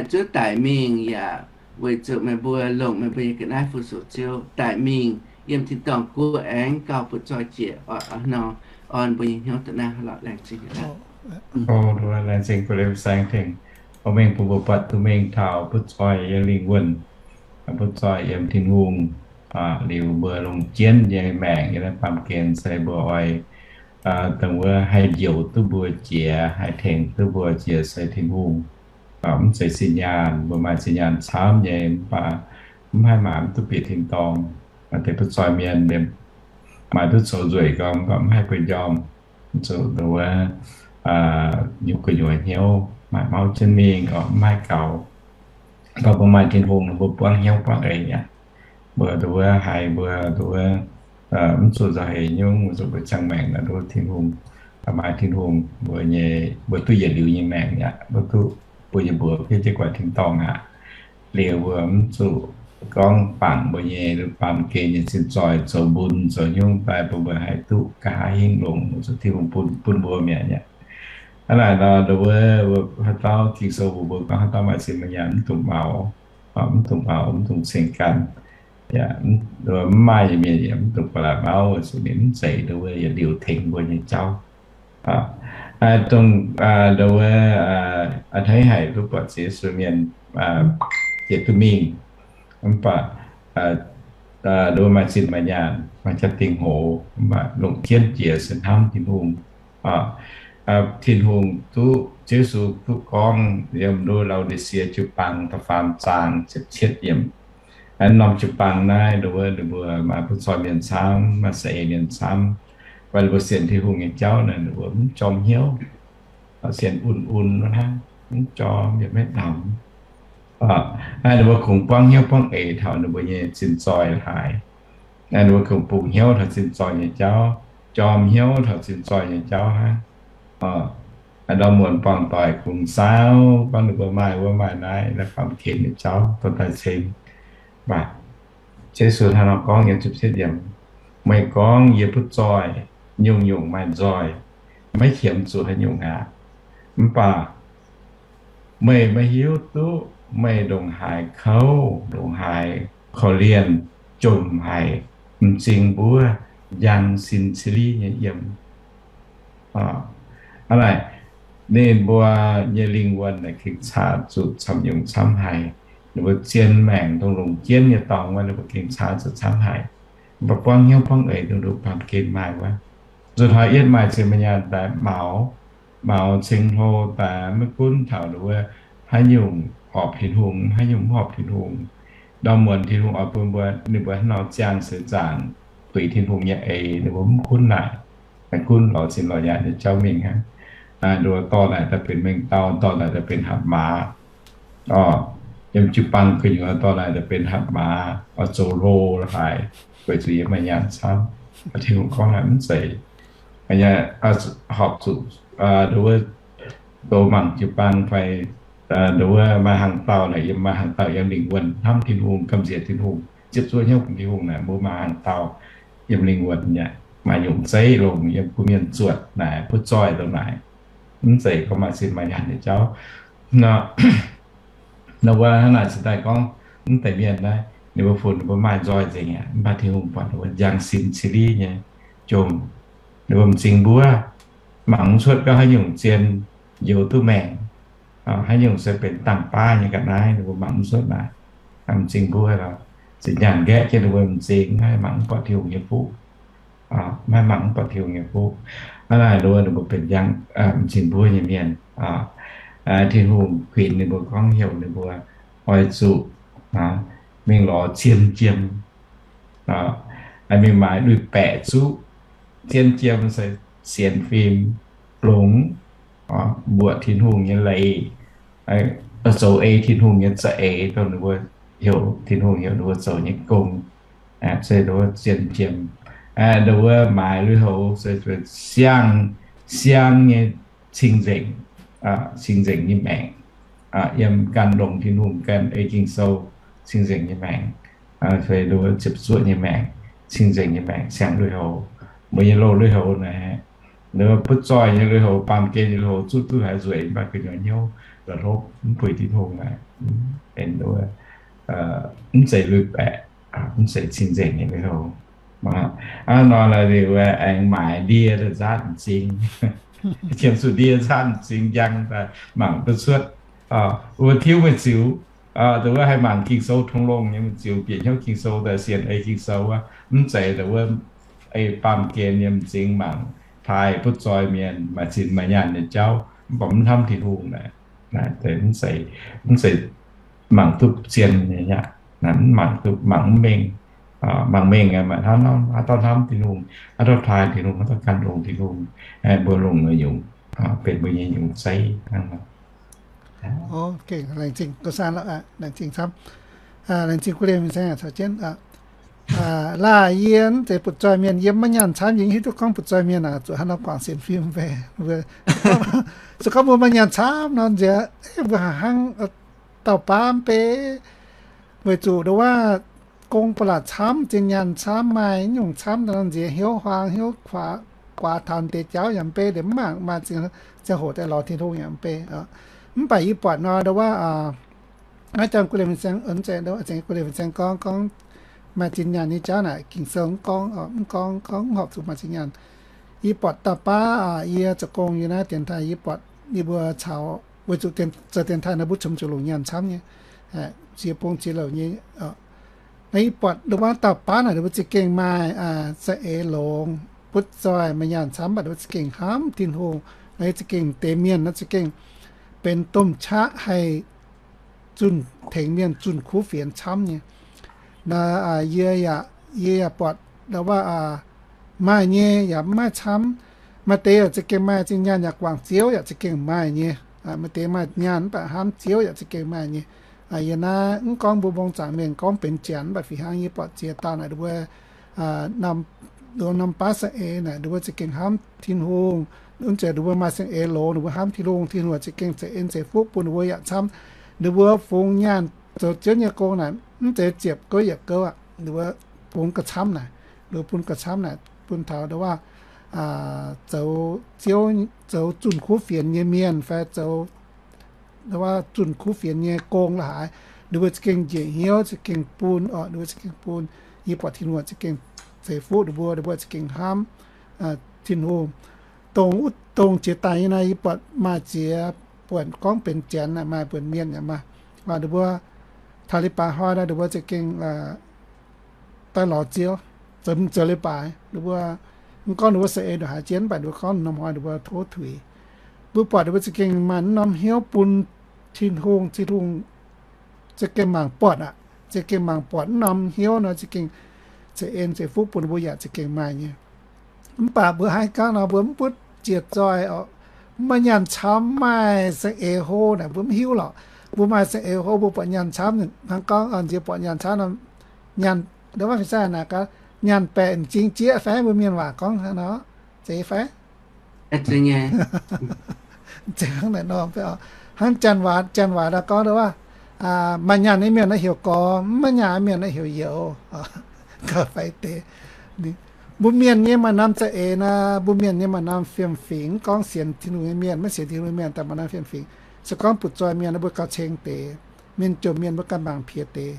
zuov daic mingh yaac weic zuqc meih mbuo longc meih mbuo nyei ga'naaiv fu-sux Ziouv daic mingh yiem tin-dorngh guoqv aengx gauh butv zoih jiex. Nor orn mbuo nyei hnyouv da'naaiv lorqc. Laengz zingh, laengz zingh Fu-Liem Saeng tengx oix mingh bun mbuo buatc duqv mingh taux butv zoih yiem lingh wuonh, butv zoih yiem Tin-Hungh. Liuz mbuo longc jienv nyei maengc yiem naaiv baamh gen se mbuo oix dongh wuov haih njoux duqv mbuo jiex, haih tengx duqv mbuo jiex se Tin-Hungh. Mv zeiz zinh nyaanh, mbuo maaih zinh nyaanh camv nyei mv baac mv haih maaiz mv duqv bieqc tin-dorngh. Maaih deix butv zoih mienh maaih duqv zoux nzueic gorngv mv baac mv haih mbuo njormh, zuqc dongh wuov nyungc gu'nyuoz hnyouv, maaih mauv jienv mingh gorngv mv haih gaux. Mv baac mbuo maaih Tin-Hungh nor mbuo buangv hnyouv buangv eix aqv. Mbuo dongh wuov haiz mbuo dongh wuov mv zuqc nzauh heix nyungc, mbuo zuqc mbuo ziangh maengc naaic nduov Tin-Hungh, maaih Tin-Hungh mbuo nyei, mbuo duqv yietc liuz nyei maengc aqv. Mbuo duqv mbuo nyei mbuox hiuv jienv guaix tin-dorngh aqv. Liuz mbuo mv zuqc gorngv bangc mbuo nyei baamh gen nyei zinh zoih zoux mbun zoux hnyungv daaih bun mbuo haih duqv nqa'haav hingv longx, zuqc Tin-Hungh bun, bun mbuo mi'aqv. Hnangv naaic nor, dongh wuov haaix dauh Ging-Sou mbuox mbuo gorngv haaix dauh maaih zinh maaih nyaanh mv dungx maux, mv dungx maux, mv dungx ceng ganh. Yaac mv maaih nyei mienh yaac mv dungx ba'laqc mauv, weic zuqc ninh mv zeiz dongh wuov yietc liuz tengx mbuo nyei jauv. Dongh, dongh wuov a'hneiv haic duqv buatc Ziouv Yesu mienh jiex duqv mingh, mv baac dongh wuov maaih zinh maaih nyaanh, maaih jaa-dingh hoz, mv baac longc jienv jiex se hnamv Tin-Hungh. Tin-Hungh duqv, Ziouv Yesu duqv gorngv yiem nduov Lau^di^sie jiu-baang da'faam zaang ziepc cietv yiemc. Norm jiu-baang naaiv dongh wuov ninh mbuo maaih butv zoih mienh camv, maaih saeng-eix mienh camv. Mv baac ninh mbuo sienx Tin-Hungh nyei jauv naaic, ninh mbuo mv jorm hnyouv, sienx un-un hnangv, mv jorm yaac maiv namx. Ninh mbuo kungx buangv hnyouv buangv eix taux ninh mbuo nyei zinh zoih haaix. Ninh mbuo kungx bungx hnyouv taux zinh zoih nyei jauv, jorm hnyouv taux zinh zoih nyei jauv hnangv. Ndau muonz buangh doic kungx saauv gorngv ninh mbuo maaih wuov maaih naaiv, naaiv baamh gen nyei jauv dorh daaih ceng. Mv baac Yesu hnangv nor gorngv, meih gorngv yie butv zoih, nyungc-nyungc maaih nzoih, maiv qiemx zuqc haaix nyungc aqv. Mv baac meih maiv hiuv duqv meih ndongc haaix kouv, ndongc haaix korv-lienh, jomc haic, m'zing mbuov, njang sin cili nyei yiem. Hnangv naaic, ninh mbuo nyei lingh wuonh naaic gengh caax zuqc camv-nyungc camv haic. Ninh mbuo zien maengc dongh longc jienv nyei dorngx wuov, ninh mbuo gengh caax zuqc camv haic. Mv baac buangv hnyouv buangv eix dongh nduqc baamh gen maaih wuov. Nzuonx hnoi yietv maaih zinh maaih nyaanh daaih maux, maux ceng hlo daaih, maiv gunv taux ninh wuov haaix nyungc horpc Tin-Hungh, haaix nyungc mv horpc Tin-Hungh. Ndau muonz Tin-Hungh oix bun mbuo, ninh mbuo hnangv nor ziangh seix zaangc puix Tin-Hungh nyei eix, ninh mbuo mv gunv naaic, maiv gunv lorz zinh lorz nyaanh nyei jauv mingh hnangv. Ninh mbuo dorh naaic daaih benx mengh dauh, dorh naaic daaih benx hatc maaz. Yiem jiu-baang gu'nyuoz dorh naaic daaih benx hatc maaz, oix zoux hlo haic, weic zuqc yiem maaih nyaanh camv. Tin-Hungh gorngv naaic mv zeiz, horpc zuqc nduov wuov douz mangc jiu-baang fai nduov wuov maaih hnaangx dauh naaic, yiem maaih hnaangx dauh yiem lingh wuonh hnamv Tin-Hungh, gamh nziex Tin-Hungh, ziepc zuoqv hnyouv bun Tin-Hungh naaic, mbuo maaih hnaangx dauh yiem lingh wuonh yaac maaih nyungc zeiv longc yiem bun mienh zuotc naaic, butv zoih dongh naaic. Mv zeiz gorngv maaih zinh maaih nyaanh nyei jauv. Nor, wuov hnangv naaic cingx daaih gorngv, mv deix mienh naaiv, ninh mbuo funx ninh mbuo maaih nzoih nzengc aqv, mv baac Tin-Hungh buatc ninh mbuo njang sin cili nyei, jomc, ninh mbuo m'zing mbuov, mangc mv cuotv gorngv haaix nyungc zien njoux duqv maengc, haaix nyungc se benx dangh baav nyei ga'naaiv, ninh mbuo mangc mv cuotv naaic. M'zing mbuov lorqc, zinh nyaanh nqaeqv jienv ninh mbuo m'zing, maiv mangc mv buatc Tin-Hungh nyei fuqv. Maiv mangc mv buatc Tin-Hungh nyei fuqv. Hnangv naaic ninh mbuo, ninh mbuo benx njang, m'zing mbuov nyei mienh. Tin-Hungh kuinx ninh mbuo gorngv heuc ninh mbuo oix zuqc mingh lorz zien jiem, mingh maaiz lui-baeqc zuqv. Zien jiem se sienx fim, longx, mbuoqc Tin-Hungh nyei leiz, zoux ei Tin-Hungh nyei za'eix, dongh ninh mbuo heuc, Tin-Hungh heuc ninh mbuo zoux nyei gong, se nduov zien jiem. Nduov maaiz lui-houx se siang, siang nyei cing-nzengc, cing-nzengc nyei maengc, yiem gan longx Tin-Hungh, gan ei Ging-Sou, cing-nzengc nyei maengc, se nduov ziepc zuoqv nyei maengc, cing-nzengc nyei maengc, siang lui-houx. Mbuo nyei loz lui-houx naaiv, nduov butv zoih nyei lui-houx, baamh gen nyei lui-houx, zuqv duqv haaix nzueic, mv baac gu'nyuoz hnyouv la'hlopv, mv puix Tin-Hungh naaic, benx nduov mv zeiz lui-baeqc, mv zeiz cing-nzengc nyei lui-houx. Hnangv nor naaic liuz aengx maaiz ndie daaih nzaatv m'zing, qiemx zuqc ndie nzaatv m'zing njang daaih mangc duqv cuotv. Mbuo tiuv meih ziux, dongh wuov haih mangc Ging-Sou tong longh nyei, meih ziux bieqc hnyouv Ging-Sou daaih sienx ei Ging-Sou wuov, mv zeiz dongh wuov ei baamh gen nyei m'zing mangc taaih butv zoih mienh, maaih zinh maaih nyaanh nyei jauv, mv baac mv hnamv Tin-Hungh naaic, mv zeiz, mv zeiz mangc duqv zien nyei aqv. Mv mangc duqv, mangc mv mengh. Mangc mengh maaih hnangv nor, haaix dauh hnamv Tin-Hungh, haaix dauh taaih Tin-Hungh, haaix dauh gan longx Tin-Hungh, mbuo longc naaiv nyungc, benx mbuo nyei nyungc zeiv hnangv nor. Laengz zingh guv saang, laengz zingh camv, laengz zingh guv lienh mienh saeng caux jienv. Laaih yie mv zeiz butv zoih mienh, yie maiv nyaanh camv, yie hiuv duqv gorngv butv zoih mienh aac, zuqc hnangv nor guangc sienx fim fai, se gorngv mbuo maaih nyaanh camv nor nziex, mbuo haiz hnangv dauh baav mv bei, weic zuqc nduov gong ba'laqc camv, zinh nyaanh camv, maaih nyungc camv nor nziex hnyouv huaang hnyouv guaax taux deix jauv yaac mv bei, liemh mv mangc maaih ziangh hoc daaih lorz Tin-Hungh yaac mv bei. Mv baac yie buatc nor nduov, naaiv janx guv lienh fin-saeng, guv lienh fin-saeng gorngv, gorngv maaih zinh nyaanh nyei jauv naaic, Ging-Sou mv gorngv, mv gorngv, gorngv mv horpc zuqc maaih zinh nyaanh. Yie buatc dauh baav, yie zoux gong yie naaiv dienx taaih, yie buatc ninh mbuo caux, weic zuqc zoux dienx taaih naaiv mbuo congx zuqc longc nyaanh camv nyei, ziex bung ziex louc nyei. Naaiv yie buatc nduov dauh baav naaic ninh mbuo za'gengh maaih za'eix longx, butv zoih, maaih nyaanh camv, mv baac ninh mbuo za'gengh hnamv Tin-Hungh. Naaiv za'gengh deix mienh naaiv za'gengh benx domh qaqv haih zunh tengx mienh zunh kuv fienx camv nyei. Naaiv yie yaac, yie yaac buatc nduov maaih nyei yaac mv maaih camv. Maaih deix yaac za'gengh maaih zinh nyaanh yaac guangc Ziouv yaac za'gengh maaih nyei. Maaih deix maaih nyaanh mv baac hnamv Ziouv yaac za'gengh maaih nyei. Yie naaiv mv gorngv mbuo mbong zaangc mienh gorngv benx janx, mv baac fih hnangv yie buatc ziex dauh naaic, ninh mbuo norm baav saeng-eix naaic, ninh mbuo za'gengh hnamv Tin-Hungh. Mv zeiz ninh mbuo maaih saeng-eix longx, ninh mbuo hnamv Tin-Hungh, Tin-Hungh za'gengh ceix en ceix fuqv bun ninh mbuo yaac camv. Ninh mbuo fungx nyaanh zoux Ziouv nyei gong naaic, mv zeiz ziepc gouv yietc gouv aqv. Ninh mbuo fungx gauh camv naaic, ninh mbuo bun gauh camv naaic bun taux ndongc waac zoux Ziouv, zoux zunh kuv fienx nyei mienh fai zoux zunh kuv fienx nyei gong la'haaix, ninh mbuo za'gengh njiec hnyouv za'gengh bun oc, ninh mbuo za'gengh bun. Yie buatc Tin-Hungh za'gengh ceix fuqv ninh mbuo, ninh mbuo za'gengh hnamv Tin-Hungh. Dongh, dongh jiex daaih nyei naaiv yie buatc maaih ziex buonc gorngv benx janx naaic, maaih buonc mienh yaac maaih. Ninh mbuo taux leiz-baaix hnoi naaic ninh mbuo za'gengh daaih lorz Ziouv, zoux, zoux leiz-baaix. Ninh mbuo mv gorngv ninh mbuo saeng-eix ndongc haaix jienv, mv baac ninh mbuo gorngv norm hnoi ninh mbuo tov tuix. Mbuo buatc ninh mbuo za'gengh maaih norm hnyouv bun Tin-Hungh, Tin-Hungh za'gengh mangc buatc aqv. Za'gengh mangc buatc norm hnyouv nor za'gengh ceix en ceix fuqv bun mbuo yaac za'gengh maaih nyei. Mv baac mbuo hnangv haaix nor mbuo mv butv jiex zoih oc, mv maaih nyaanh camv, maaih saeng-eix hlo naaic mbuo mv hiuv lorqc. Mbuo maaih saeng-eix hlo mbuo buatc nyaanh camv, hnangv gorngv nziex buatc nyaanh camv nor, nyaanh, ndongc waac fin-saeng naaic gaax, nyaanh baeqc m'zing jieqv fai? Mbuo mienh waac gorngv hnangv nor, zeiz fai? Hnangv naaic nor, hnangv janx waac, janx waac naaic gorngv ndongc waac, maaih nyaanh nyei mienh naaiv heuc gorx, mv maaih nyaanh mienh naaiv heuc youz. Gauh faix deix. Mbuo mienh nyei maaih norm za'eix naaic, mbuo mienh nyei maaih norm fiem-fingx, mv gorngv sienx Tin-Hungh nyei mienh, maiv sienx Tin-Hungh nyei mienh daaih maaih norm fiem-fingx. Se gorngv butv-zoih mienh naaiv mbuo gauh ceng deix, mienh jomc mienh mbuo ganh mangc piex deix.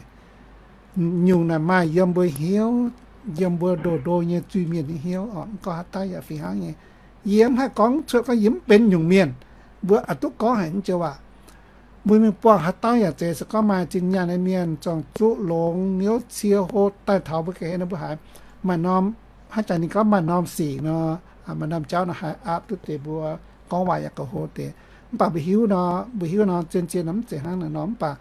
Nyungc naaic maaih yiem mbuo hnyouv, yiem mbuo ndoh ndo nyei zuiz mienh nyei hnyouv oc. Mv gorngv haaix dauh yaac fih hnangv nyei. Yie mv haih gorngv cuotv gorngv yie mv benx nyungc mienh. Mbuo oix duqv gorngv haic naaiv joux waac. Mbuo mingh buangh haaix dauh yaac zeiz, se gorngv maaih zinh nyaanh nyei mienh, zorng-zuqv longx, hnyouv cie hlo daaih taux mbuo ga'hlen nor mbuo haiz maaih norm, hnangv jaax ninh gorngv maaih norm sic nor, maaih norm jauv nor haih aapv duqv deix mbuo, gorngv waac yaac gauh hlo deix. Mv baac mbuo hiuv nor, mbuo hiuv nor zien-zien nor mv zeiz hnangv naaic nor, mv baac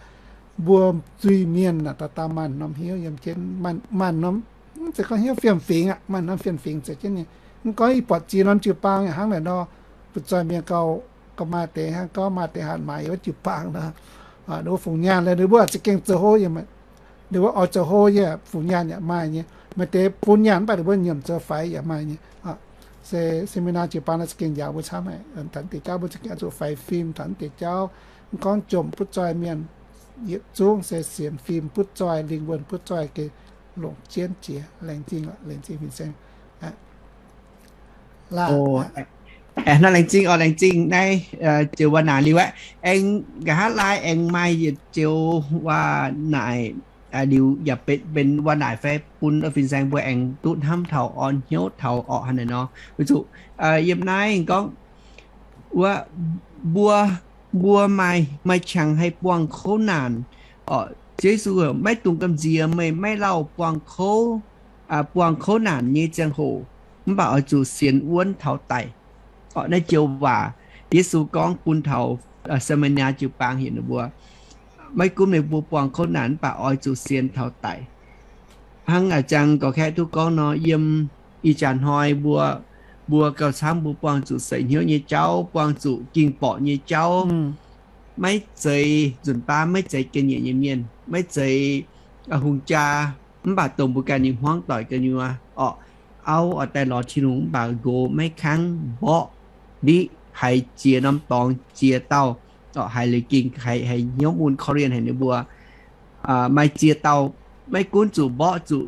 mbuo zuiz-mienh naaic dauh dauh maaih norm hnyouv yiem jienv, maaih norm, mv zeiz gorngv hnyouv fiem-fingx aqv, maaih norm fiem-fingx zeiz jienv nyei. Mv gorngv yie buatc ziex norm jiu-baang yaac hnangv naaic nor, butv-zoih mienh gauh, gauh maaih deix hnangv gorngv maaih deix hatc maaiz yiem wuov jiu-baang nor, ninh mbuo fungx nyaanh liuz ninh mbuo za'gengh zoux hlo, ninh mbuo oix zoux hlo yaac fungx nyaanh yaac maaih nyei. Maaih deix bun nyaanh mv baac ninh mbuo nyiemc zoux faix yaac maaih nyei. Se, seminar jiu-baang naaiv za'gengh njaaux mbuo camv haic. Taux naaiv deix jauv mbuo za'gengh oix zuqc faix fim taux naaiv deix jauv. Mv gorngv jomc butv-zoih mienh, yietc zungv se sienx fim butv-zoih, lingh wuonh butv-zoih gengh longc jienv jiex. Laengz zingh, laengz zingh fin-saeng. Hnangv laengz zingh oc, laengz zingh naaiv joux waac naaic liuz aqv. Aengx nqa'haav laai aengx maaih yietc joux waac naaic liuz yaac benx waac naaic fai bun fin-saeng mbuo aengx duqv hnamv taux orn hnyouv taux orqc haaix naaic nor. Weic zuqc yiem naaiv gorngv wuov, mbuo, mbuo maaih, maaih qangx haih buangh kouv naanc. Orqc, Ziouv Yesu maiv dungx gamh nziex meih maiv lauh buangh kouv, buangh kouv naanc nyei ziangh hoc, mv baac oix zuqc sienx wuonv taux daic. Orqc, naaiv joux waac Yesu gorngv bun taux Saa^maa^lie^naa jiu-baang heuc ninh mbuo, maiv gunv meih mbuo buangh kouv naanc mv baac oix zuqc sienx taux daic. Hnangv a'jang gorx-kaeqv duqv gorngv nor, yiem ih jaax hnoi mbuo, mbuo gauh camv mbuo buangh zuqc seix hnyouv nyei jauv, buangh zuqc ging-borqc nyei jauv, maiv zeiz nzunc baav, maiv zeiz ga'nyiec nyei mienh, maiv zeiz hungh jaa, mv baac dongh mbuo ganh nyei hmuangv doic gu'nyuoz orqc. Auv oix daaih lorz Tin-Hungh mv baac nqox maiv kangv mborqv ndiqv, haiz ziex norm dorngx ziex dauh, orqc, haiz leiz ging, haiz, haiz hnyouv mun korv-lienh haic ninh mbuo. Maaih ziex dauh maiv gunv zuqc mborqv,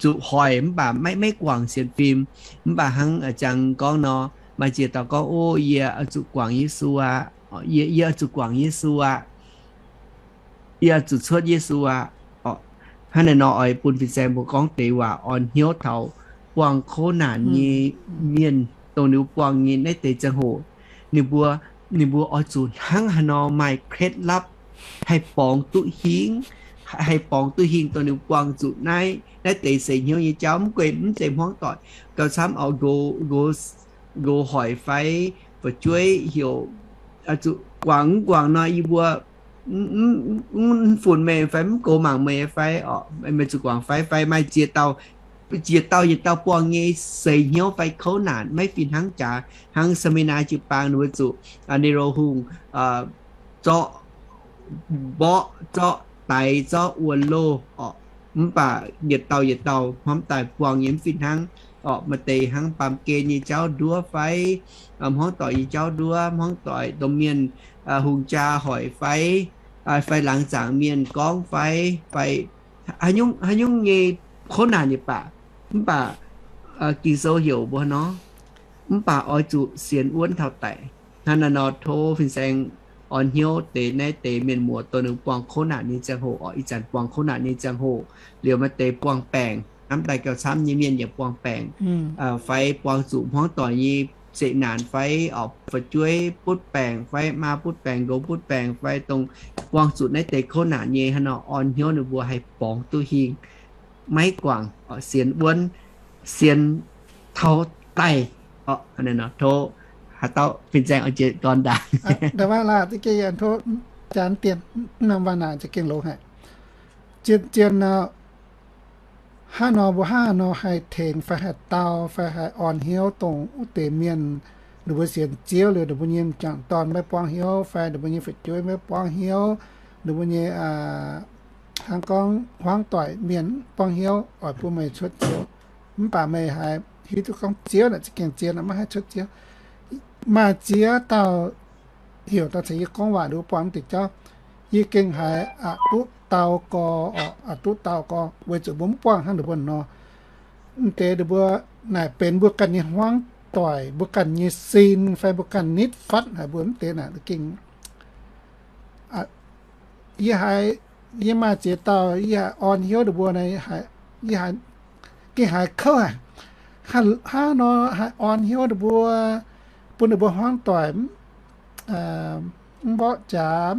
zuqc hoic mv baac maiv, maiv guangc sienx fim. Mv baac hnangv a'jang gorngv nor, maaih ziex dauh gorngv, O, yie oix zuqc guangc Yesu aqv. Yie, yie oix zuqc guangc Yesu aqv. Yie oix zuqc cuotv Yesu aqv. Hnangv naaic nor oix bun fin-saeng mbuo gorngv deix waac orn hnyouv taux buangh kouv naanc nyei mienh, dongh ninh mbuo buangh nyei naaiv deix ziangh hoc, ninh mbuo, ninh mbuo oix zuqc hnangv haaix nor maaih เคล็ดลับ haih borngz duqv hingv, haih borngz duqv hingh dongh ninh mbuo buangh zuqc naaiv, naaiv deix seix hnyouv nyei jauv. Mv gunv mv zeiz hmuangv doic, gauh camv oix nqox, nqox, nqox hoic fai fu'jueiv heuc, zuqc guangc mv guangc nor yie mbuo mv funx meih fai mv goux mangc meih fai, orqc, meih zuqc guangc fai, fai maaih ziex dauh yietc dauh yietc dauh buangh nyei seix hnyouv fai kouv naanc maiv fih hnangv jaax. Hnangv seminar jiu-baang ninh mbuo zuqc Nero hungh zorqv mborqv, zorqv daix, zorqv wuonh loh oc. Mv baac yietc dauh yietc dauh hnamv daaih buangh nyei mv fih hnangv oc. Maaih deix hnangv baamh gen nyei jauv nduov fai hmuangv doic nyei jauv nduov, hmuangv doic domh mienh hungh jaa hoic fai, fai laangz zaangc mienh gorngv fai, fai haaix nyungc nyei kouv naanc nyei baac, mv baac Ging-Sou heuc mbuo nor, mv baac oix zuqc sienx wuonv taux daic. Hnangv naaiv nor tov fin-saeng orn hnyouv deix naaiv deix mienh muoz dongh ninh buangh kouv naanc nyei ziangh hoc oc. Ih zanc buangh kouv naanc nyei ziangh hoc liuz maaih deix buangh baengc, hnamv daaih gauh camv nyei mienh yaac buangh baengc, fai buangh zuqc hmuangv doic nyei zeqc naanc fai oc, fu'jueiv butv baengc fai maa butv baengc, nqox butv baengc fai dongh buangh zuqc naaiv deix kouv naanc nyei. Hnangv nor orn hnyouv ninh mbuo haih borngz duqv hingh, maiv guangc, sienx wuonv, sienx taux daic oc. Tov haaix dauh fin-saeng oix jiez gorn ndaangc. Nda waac laah, za'gengh tov jaan dien, mv norm waac naaic za'gengh longx haic. Zien-zien nor, hnangv nor mbuo hnangv nor haih tengx fai haih dau fai haih orn hnyouv dongh wuov deix mienh, ninh mbuo sienx Ziouv liuz ninh mbuo nyei m'jangc dorn maiv buangv hnyouv fai ninh mbuo nyei fu'jueiv maiv buangv hnyouv, ninh mbuo nyei hnangv gorngv hmuangv doic mienh buangv hnyouv, oix bun meih cuotv Ziouv. Mv baac meih haiz hiuv duqv gorngv Ziouv naaic za'gengh zien, maiv haih cuotv Ziouv. Maaih ziex dauh heuc daaih caux yie gorngv waac, ninh mbuo buangh mv deix jauv, yie gengh haiz aqc duqv dau gorx, aqc duqv dau gorx, weic zuqc mbuo mv buangh hnangv ninh mbuo nor. Mv deix ninh mbuo naaic benx mbuo ganh nyei hmuangv doic, mbuo ganh nyei sin fai mbuo ganh nitv fatv haic mbuo mv deix naaic gengh Yie haiz, yie maaih ziex dauh yie haiz orn hnyouv ninh mbuo naaic, yie haiz, gengh haiz kouv haic. Hnangv nor haih orn hnyouv ninh mbuo, bun ninh mbuo hmuangv doic mv mborqv jaax,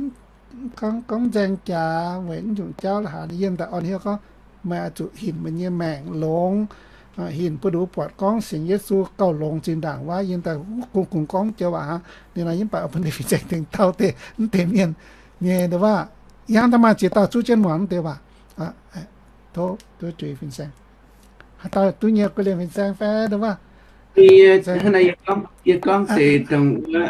gorngv nzaeng jaax weic mv nyungc jauv la'haaix. Yiem daaih orn hnyouv gorngv, meih oix zuqc hinc meih nyei maengc longx, hinc bun ninh mbuo buatc gorngv sienx Yesu gauh longx zinh ndaangc wuov. Yiem daaih kungx-kungx gorngv joux waac aqv. Ninh nor yie mv baac bun ninh fin-saeng tengx taux deix mv deix mienh nyei waac. Yie hnangv daaih maaih ziex dauh zuqv jienv muangx mv deix waac. Tov, tov juix fin-saeng. Haaix dauh duqv nyei guei liemh fin-saeng fai waac. Yie gorngv deix dongh wuov,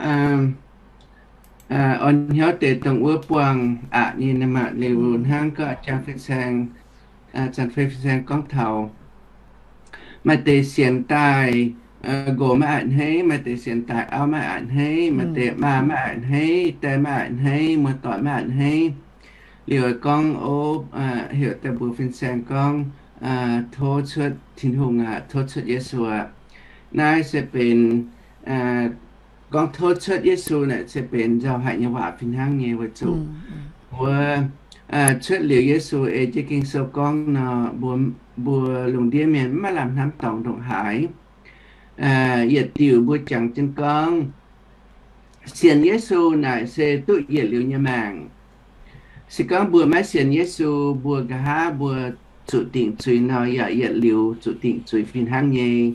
orn hnyouv deix dongh wuov buangh aqc nyei nor maah, liuz hnangv gorngv a'jang fin-saeng, Zanc Fei fin-saeng gorngv taux, maaih deix sienx daaih nqox maiv a'hneiv, maaih deix sienx daaih auv maiv a'hneiv, maaih deix maa maiv a'hneiv, die maiv a'hneiv, muoz-doic maiv a'hneiv. Liuz gorngv, o, heuc daaih mbuox fin-saeng gorngv, tov cuotv Tin-Hungh aqv, tov cuotv Yesu aqv. Naaiv se benx, gorngv tov cuotv Yesu naaic se benx nzauh haic nyei waac fih hnangv nyei weic zuqc mbuo cuotv liuz Yesu ei jienv Ging-Sou gorngv nor, mbuo, mbuo lungh ndiev mienh maiv lamh hnamv dorngc ndongc haaix. Yietc diuc mbuo jangx jienv gorngv, sienx Yesu naaic se duqv yietc liuz nyei maengc. Se gorngv mbuo maiv sienx Yesu, mbuo nqa'haav mbuo zuqc dingc zuiz nor, yaac yietc liuz zuqc dingc zuiz fih hnangv nyei.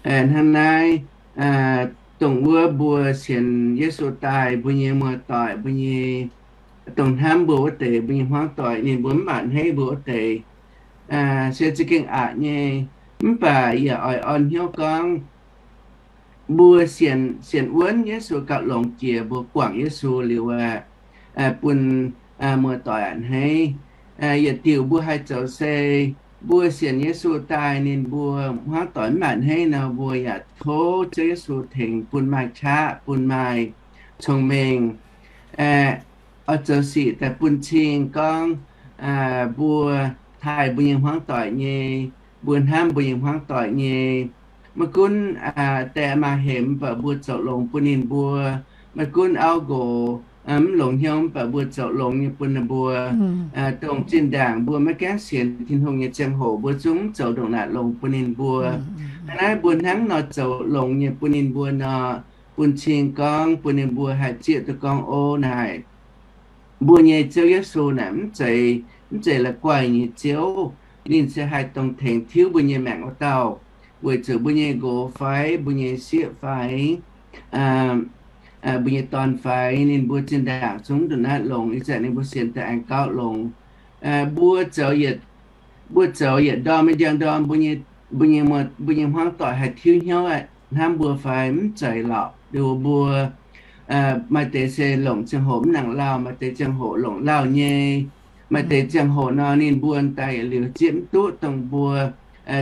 Hnangv naaiv, dongh wuov mbuo sienx Yesu daaih, mbuo nyei muoz-doic, mbuo nyei, dongh hnamv mbuo wuov deix, mbuo nyei hmuangv doic, ninh mbuo mv baac a'hneiv mbuo wuov deix, se za'gengh aqc nyei. Mv baac yaac oix orn hnyouv gorngv, mbuo sienx, sienx wuonv Yesu gauh longx jiex mbuo guangc Yesu liuz aqv, bun muoz-doic a'hneiv. Yietc diuc mbuo haih zoux se, mbuo sienx Yesu daaih ninh mbuo hmuangv doic mv a'hneiv nor, mbuo yaac tov Ziouv Yesu tengx bun maaih qaqv, bun maaih cong-mengh, oix zoux sic daaih bun cing gorngv, mbuo taaih mbuo nyei hmuangv doic nyei, mbuo hnamv mbuo nyei hmuangv doic nyei. Maiv gunv die maa hemx mv baac mbuo zoux longx bun ninh mbuo. Maiv gunv auv nqox mv longx hnyouv mv baac mbuo zoux longx nyei bun ninh mbuo. Dongh zinh ndaangc mbuo maiv gaengh sienx Tin-Hungh nyei ziangh hoc mbuo zungv mv zoux ndongc naaic longx bun ninh mbuo. Hnangv naaiv mbuo hnangv nor zoux longx nyei bun ninh mbuo nor, bun cing gorngv bun ninh mbuo haih zieqv duqv gorngv, o, naaic mbuo nyei Ziouv Yesu naaic mv zeiz, mv zeiz la'guaih nyei Ziouv. Ninh se haih dongh tengx tiuv mbuo nyei maengc wuov dauh, weic zuqc mbuo nyei nqox fai mbuo nyei sieqv fai mbuo nyei dorn fai ninh mbuo zinh ndaangc zungv ndongc naaiv longx, ih zanc ninh mbuo sienx daaih aengx gauh longx. Mbuo zoux yietc, mbuo zoux yietc ndorm nyei njang ndorm, mbuo nyei, mbuo nyei, mbuo nyei hmuangv doic haih tiuv hnyouv hnamv mbuo fai mv zeiz lorqc. Liuz mbuo maaih deix se longc ziangh hoc mv nangc lauh, maaih deix ziangh hoc longc lauh nyei, maaih deix ziangh hoc nor ninh mbuo daaih yietc liuz zieqv mv duqv dongh mbuo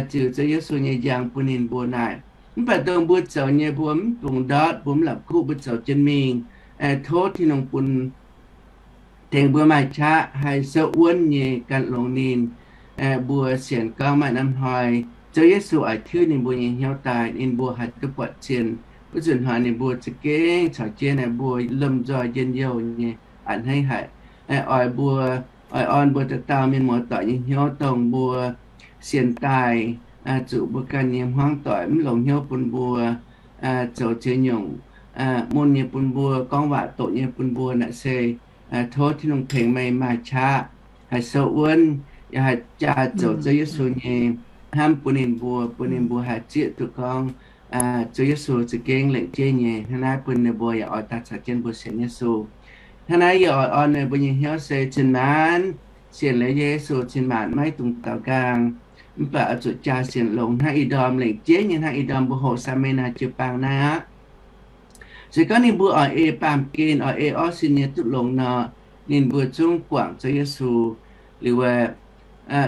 ziux Ziouv Yesu nyei njang bun ninh mbuo naaic. Mv baac dongh mbuo zoux nyei mbuo mv bungx ndortv, mbuo mv la'kuqv, mbuo zoux jienv mingh. Tov Tin-Hungh bun tengx mbuo maaih qaqv haih souv wuonv nyei gan longx ninh, mbuo sienx gorngv maaih norm hnoi Ziouv Yesu oix tiuv ninh mbuo nyei hnyouv daaih, ninh mbuo haih duqv buatc cien. Wuov zanc hnoi ninh mbuo za'gengh caux jienv naaiv mbuo lomh nzoih njien-youh nyei a'hneiv haic. Oix mbuo, oix orn mbuo dauh dauh mienh muoz-doic nyei hnyouv dongh mbuo sienx daaih, zuqc mbuo ganh nyei hmuangv doic mv longx hnyouv bun mbuo, zoux ziex nyungc mun nyei bun mbuo, gorngv waac doqc nyei bun mbuo naaic se tov Tin-Hungh tengx meih maaih qaqv haih souv wuonv, yaac haih jaa zoux Ziouv Yesu nyei hnamv bun ninh mbuo, bun ninh mbuo haih zieqv duqv gorngv Ziouv Yesu za'gengh lengc jeiv nyei. Hnangv naaiv bun ninh mbuo yaac oix daaih caux jienv mbuo sienx Yesu. Hnangv naaiv yie oix orn meih mbuo nyei hnyouv se cin-maanc sienx liuz Yesu cin-maanc maiv dungx daaux nqaang, mv baac oix zuqc jaa sienx longx hnangv ih ndorm lengc jeiv nyei, hnangv ih ndorm mbuo hoqc Saamai Naa jiu-baang naaiv aqv. Se gorngv ninh mbuo oix ei baamh gen, oix ei orv sin nyei duqv longx nor, ninh mbuo zungv guangc Ziouv Yesu. Liuz aeqv,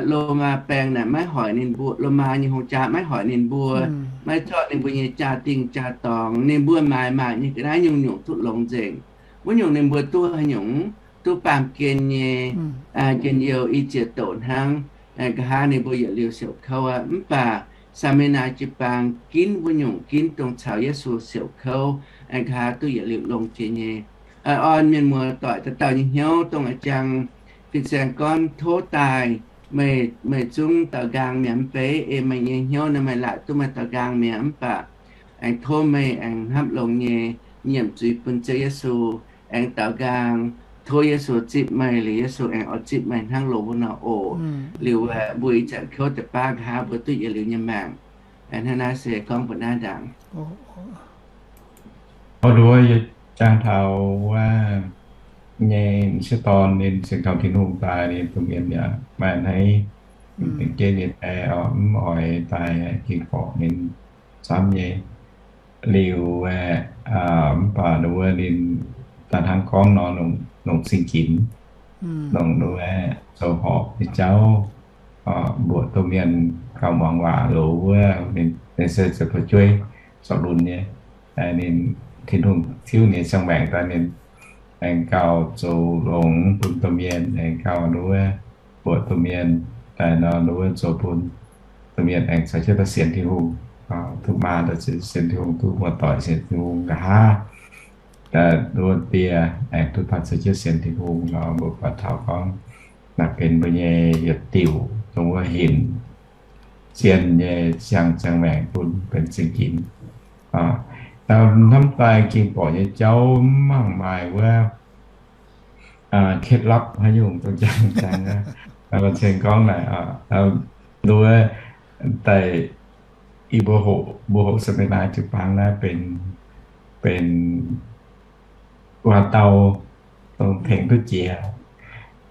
Lomaa baeng naaic maiv hoic ninh mbuo, Lomaa nyei hungh jaa maiv hoic ninh mbuo, maiv zorqv ninh mbuo nyei jaa-dingh jaa-dorngx. Ninh mbuo maaiz maaic nyei ga'naaiv nyungc-nyungc duqv longx nzengc. Wuov nyungc ninh mbuo duqv haaix nyungc? Duqv baamh gen nyei njien-youh i ziex doqc hnangv. Nqa'haav ninh mbuo yietc liuz siouc kouv aqv. Mv baac Saamai Naa jiu-baang ginv wuov nyungc, ginv dongh caux Yesu siouc kouv, nqa'haav duqv yietc liuz longx jiex nyei. Orn mienh muoz-doic dauh dauh nyei hnyouv dongh a'jang fin-saeng gorngv tov daaih, meih, meih zungv daaux nqaang mi'aqv mv bei. Ei meih nyei hnyouv naaiv meih laaic duqv meih daaux nqaang mi'aqv, mv baac aengx tov meih aengx hnamv longx nyei nyiemc zuiz bun Ziouv Yesu, aengx daaux nqaang, tov Yesu zipv meih, liuz Yesu aengx oix zipv meih hnangv loz wuov nor oc. Liuz mbuo ih zanc kouv deix baav nqa'haav mbuo duqv yietc liuz nyei maengc. Hnangv naaiv se gorngv mbuo naaiv ndaangc. Oix nduov yie jangx taux wuov nyei m'sieqv dorn ninh cingx taux Tin-Hungh daaih, ninh dongh mienh yaac maaih a'hneiv dingc jienv nyei die, mv oix daaih ging borqc ninh camv nyei. Liuz aeqv, mv baac nduov ninh daaih hnangv gorngv nor, longc zingh ginx, longc nduov zoux horpc nyei jauv, mbuoqc domh mienh gauh muangx waac loz wuov, ninh se ziouc fu'jueiv zorqv lunx nyei. Ninh, Tin-Hungh tiuv ninh nyei ziangh maengc daaih, ninh aengx gauh zoux longx bun domh mienh, aengx gauh nduov mbuoqc domh mienh daaih nor, nduov zoux bun domh mienh aengx caux jienv daaih sienx Tin-Hungh, duqv maa daaih sienx Tin-Hungh, duqv muoz-doic sienx Tin-Hungh nqa'haav, nduov die aengx duqv daaih caux jienv sienx Tin-Hungh nor, mbuo buatc taux gorngv naaic benx mbuo nyei yietc diuc dongh wuov hinc zien nyei ziangh, ziangh maengc bun benx zingh ginx. Hnamv daaih ging borqc nyei jauv mv mangc maaih wuov เคล็ดลับ haaix nyungc dongh jangx-jangx aqv. Ceng gorngv naaic, nduov daaih, yie mbuo hoqc, mbuo hoqc สัมมนา jiu-baang naaiv benx, benx waac-dauh dongh tengx duqv jiex.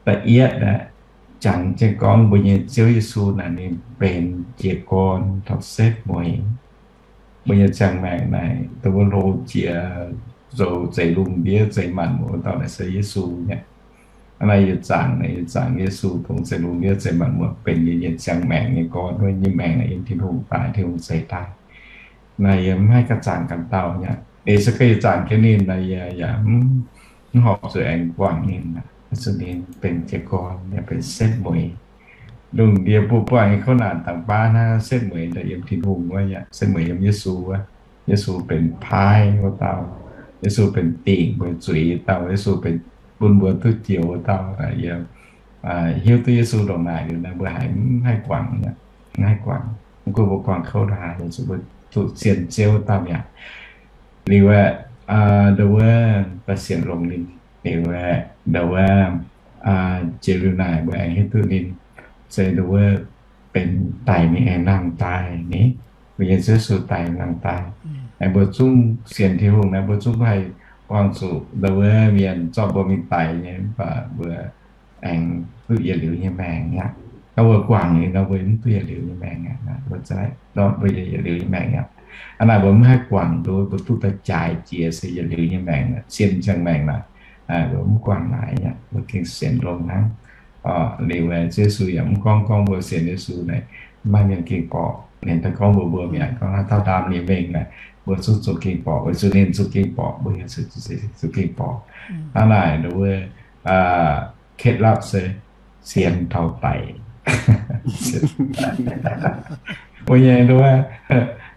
Da'yietv aeqv, jangx jienv gorngv mbuo nyei Ziouv Yesu naaic ninh benx jiez gorn taux setv mueiz. Mbuo nyei ziangh maengc naaic dongh wuov hlo jiex, zoux zeix lungh ndiev zeix maanc muotc wuov dauh naaic se Yesu nyei. Hnangv naaic yie zaangc naaic, yie zaangc Yesu dongh zeix lungh ndiev zeix maanc muotc benx yie nyei ziangh maengc nyei gorn, wuov nyei maengc naaic yiem Tin-Hungh daaih, Tin-Hungh zeix daaih. Naaic yie mv haih ganh zaangc ganh dauh nyei aqv. Eix se gorngv yie zaangc jienv ninh naaic yie yaac mv, mv horpc zuqc aengx guangc ninh aqv. Zuqc ninh benx jiez gorn, yaac benx setv mueiz. Lungh ndiev mbuo buangh nyei kouv naanc dangx baav hnangv, setv mueiz daaih yiem Tin-Hungh wuov, setv mueiz yiem Yesu wuov. Yesu benx paaiv wuov dauh. Yesu benx dingc mbuo zuiz wuov dauh. Yesu benx bun mbuo duqv joux wuov dauh. Yie hiuv duqv Yesu ndongc naaic liuz naaic, mbuo haiz mv haih guangc, mv haih guangc. Mv gunv mbuo buangh kouv ndongc haaix, zuqc mbuo duqv zien Ziouv wuov dauh mi'aqv. Liuz aeqv, ndongc wuov daaih sienx longx ninh. Liuz aeqv, ndongc wuov jiex liuz naaic mbuo aengx hiuv duqv ninh se ndongc wuov benx daic mingh aengx nangh daaih ni. Mbuo nyei Ziouv Yesu daic nangh daaih. Aengx mbuo zungv sienx Tin-Hungh naaiv, mbuo zungv haih buangh zuqc ndongc wuov mienh zorqv mbuo mingh daic nyei, mv baac mbuo aengx duqv yietc liuz nyei maengc aqv. Nor mbuo guangc liuz nor mbuo mv duqv yietc liuz nyei maengc aqv. Mbuo yietc liuz nyei maengc aqv. Hnangv naaic mbuo mv haih guangc duqv, mbuo duqv daaih jaaix jiex se yietc liuz nyei maengc, sienh ziangh maengc naaic, mbuo mv guangc naaic aqv, mbuo gengh sienx longx hnangv. Liuz Ziouv Yesu yaac mv gorngv, gorngv mbuo sienx Yesu naaic maiv maaih mienh gengh borqc. Ninh daaih gorngv mbuox mbuo mi'aqv, gorngv haaix dauh ndaam ninh mengh naaic, mbuo zungv zuqc gengh borqc. Weic zuqc ninh zuqc gengh borqc, mbuo yaac zuqc gengh borqc. Hnangv naaic nduov, เคล็ดลับ se sienx taux daic. Mbuo nyei nduov,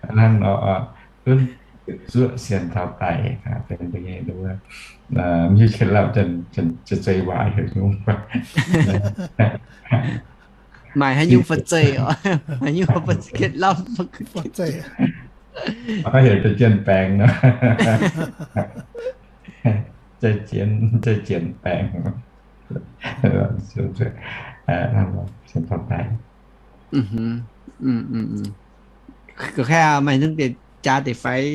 hnangv nor, gunv zuoqv sienx taux daic, benx mbuo nyei nduov, mv hiuv เคล็ดลับ janx-zeiz waac heuc nyungc. Maaih haaix nyungc ปัจจัย oc? Maaih nyungc เคล็ดลับ maiv heuc da'jienv baengx nor. Da'jienv, da'jienv baengx. Sienx taux daic. Maaih nyungc jaax deix fai?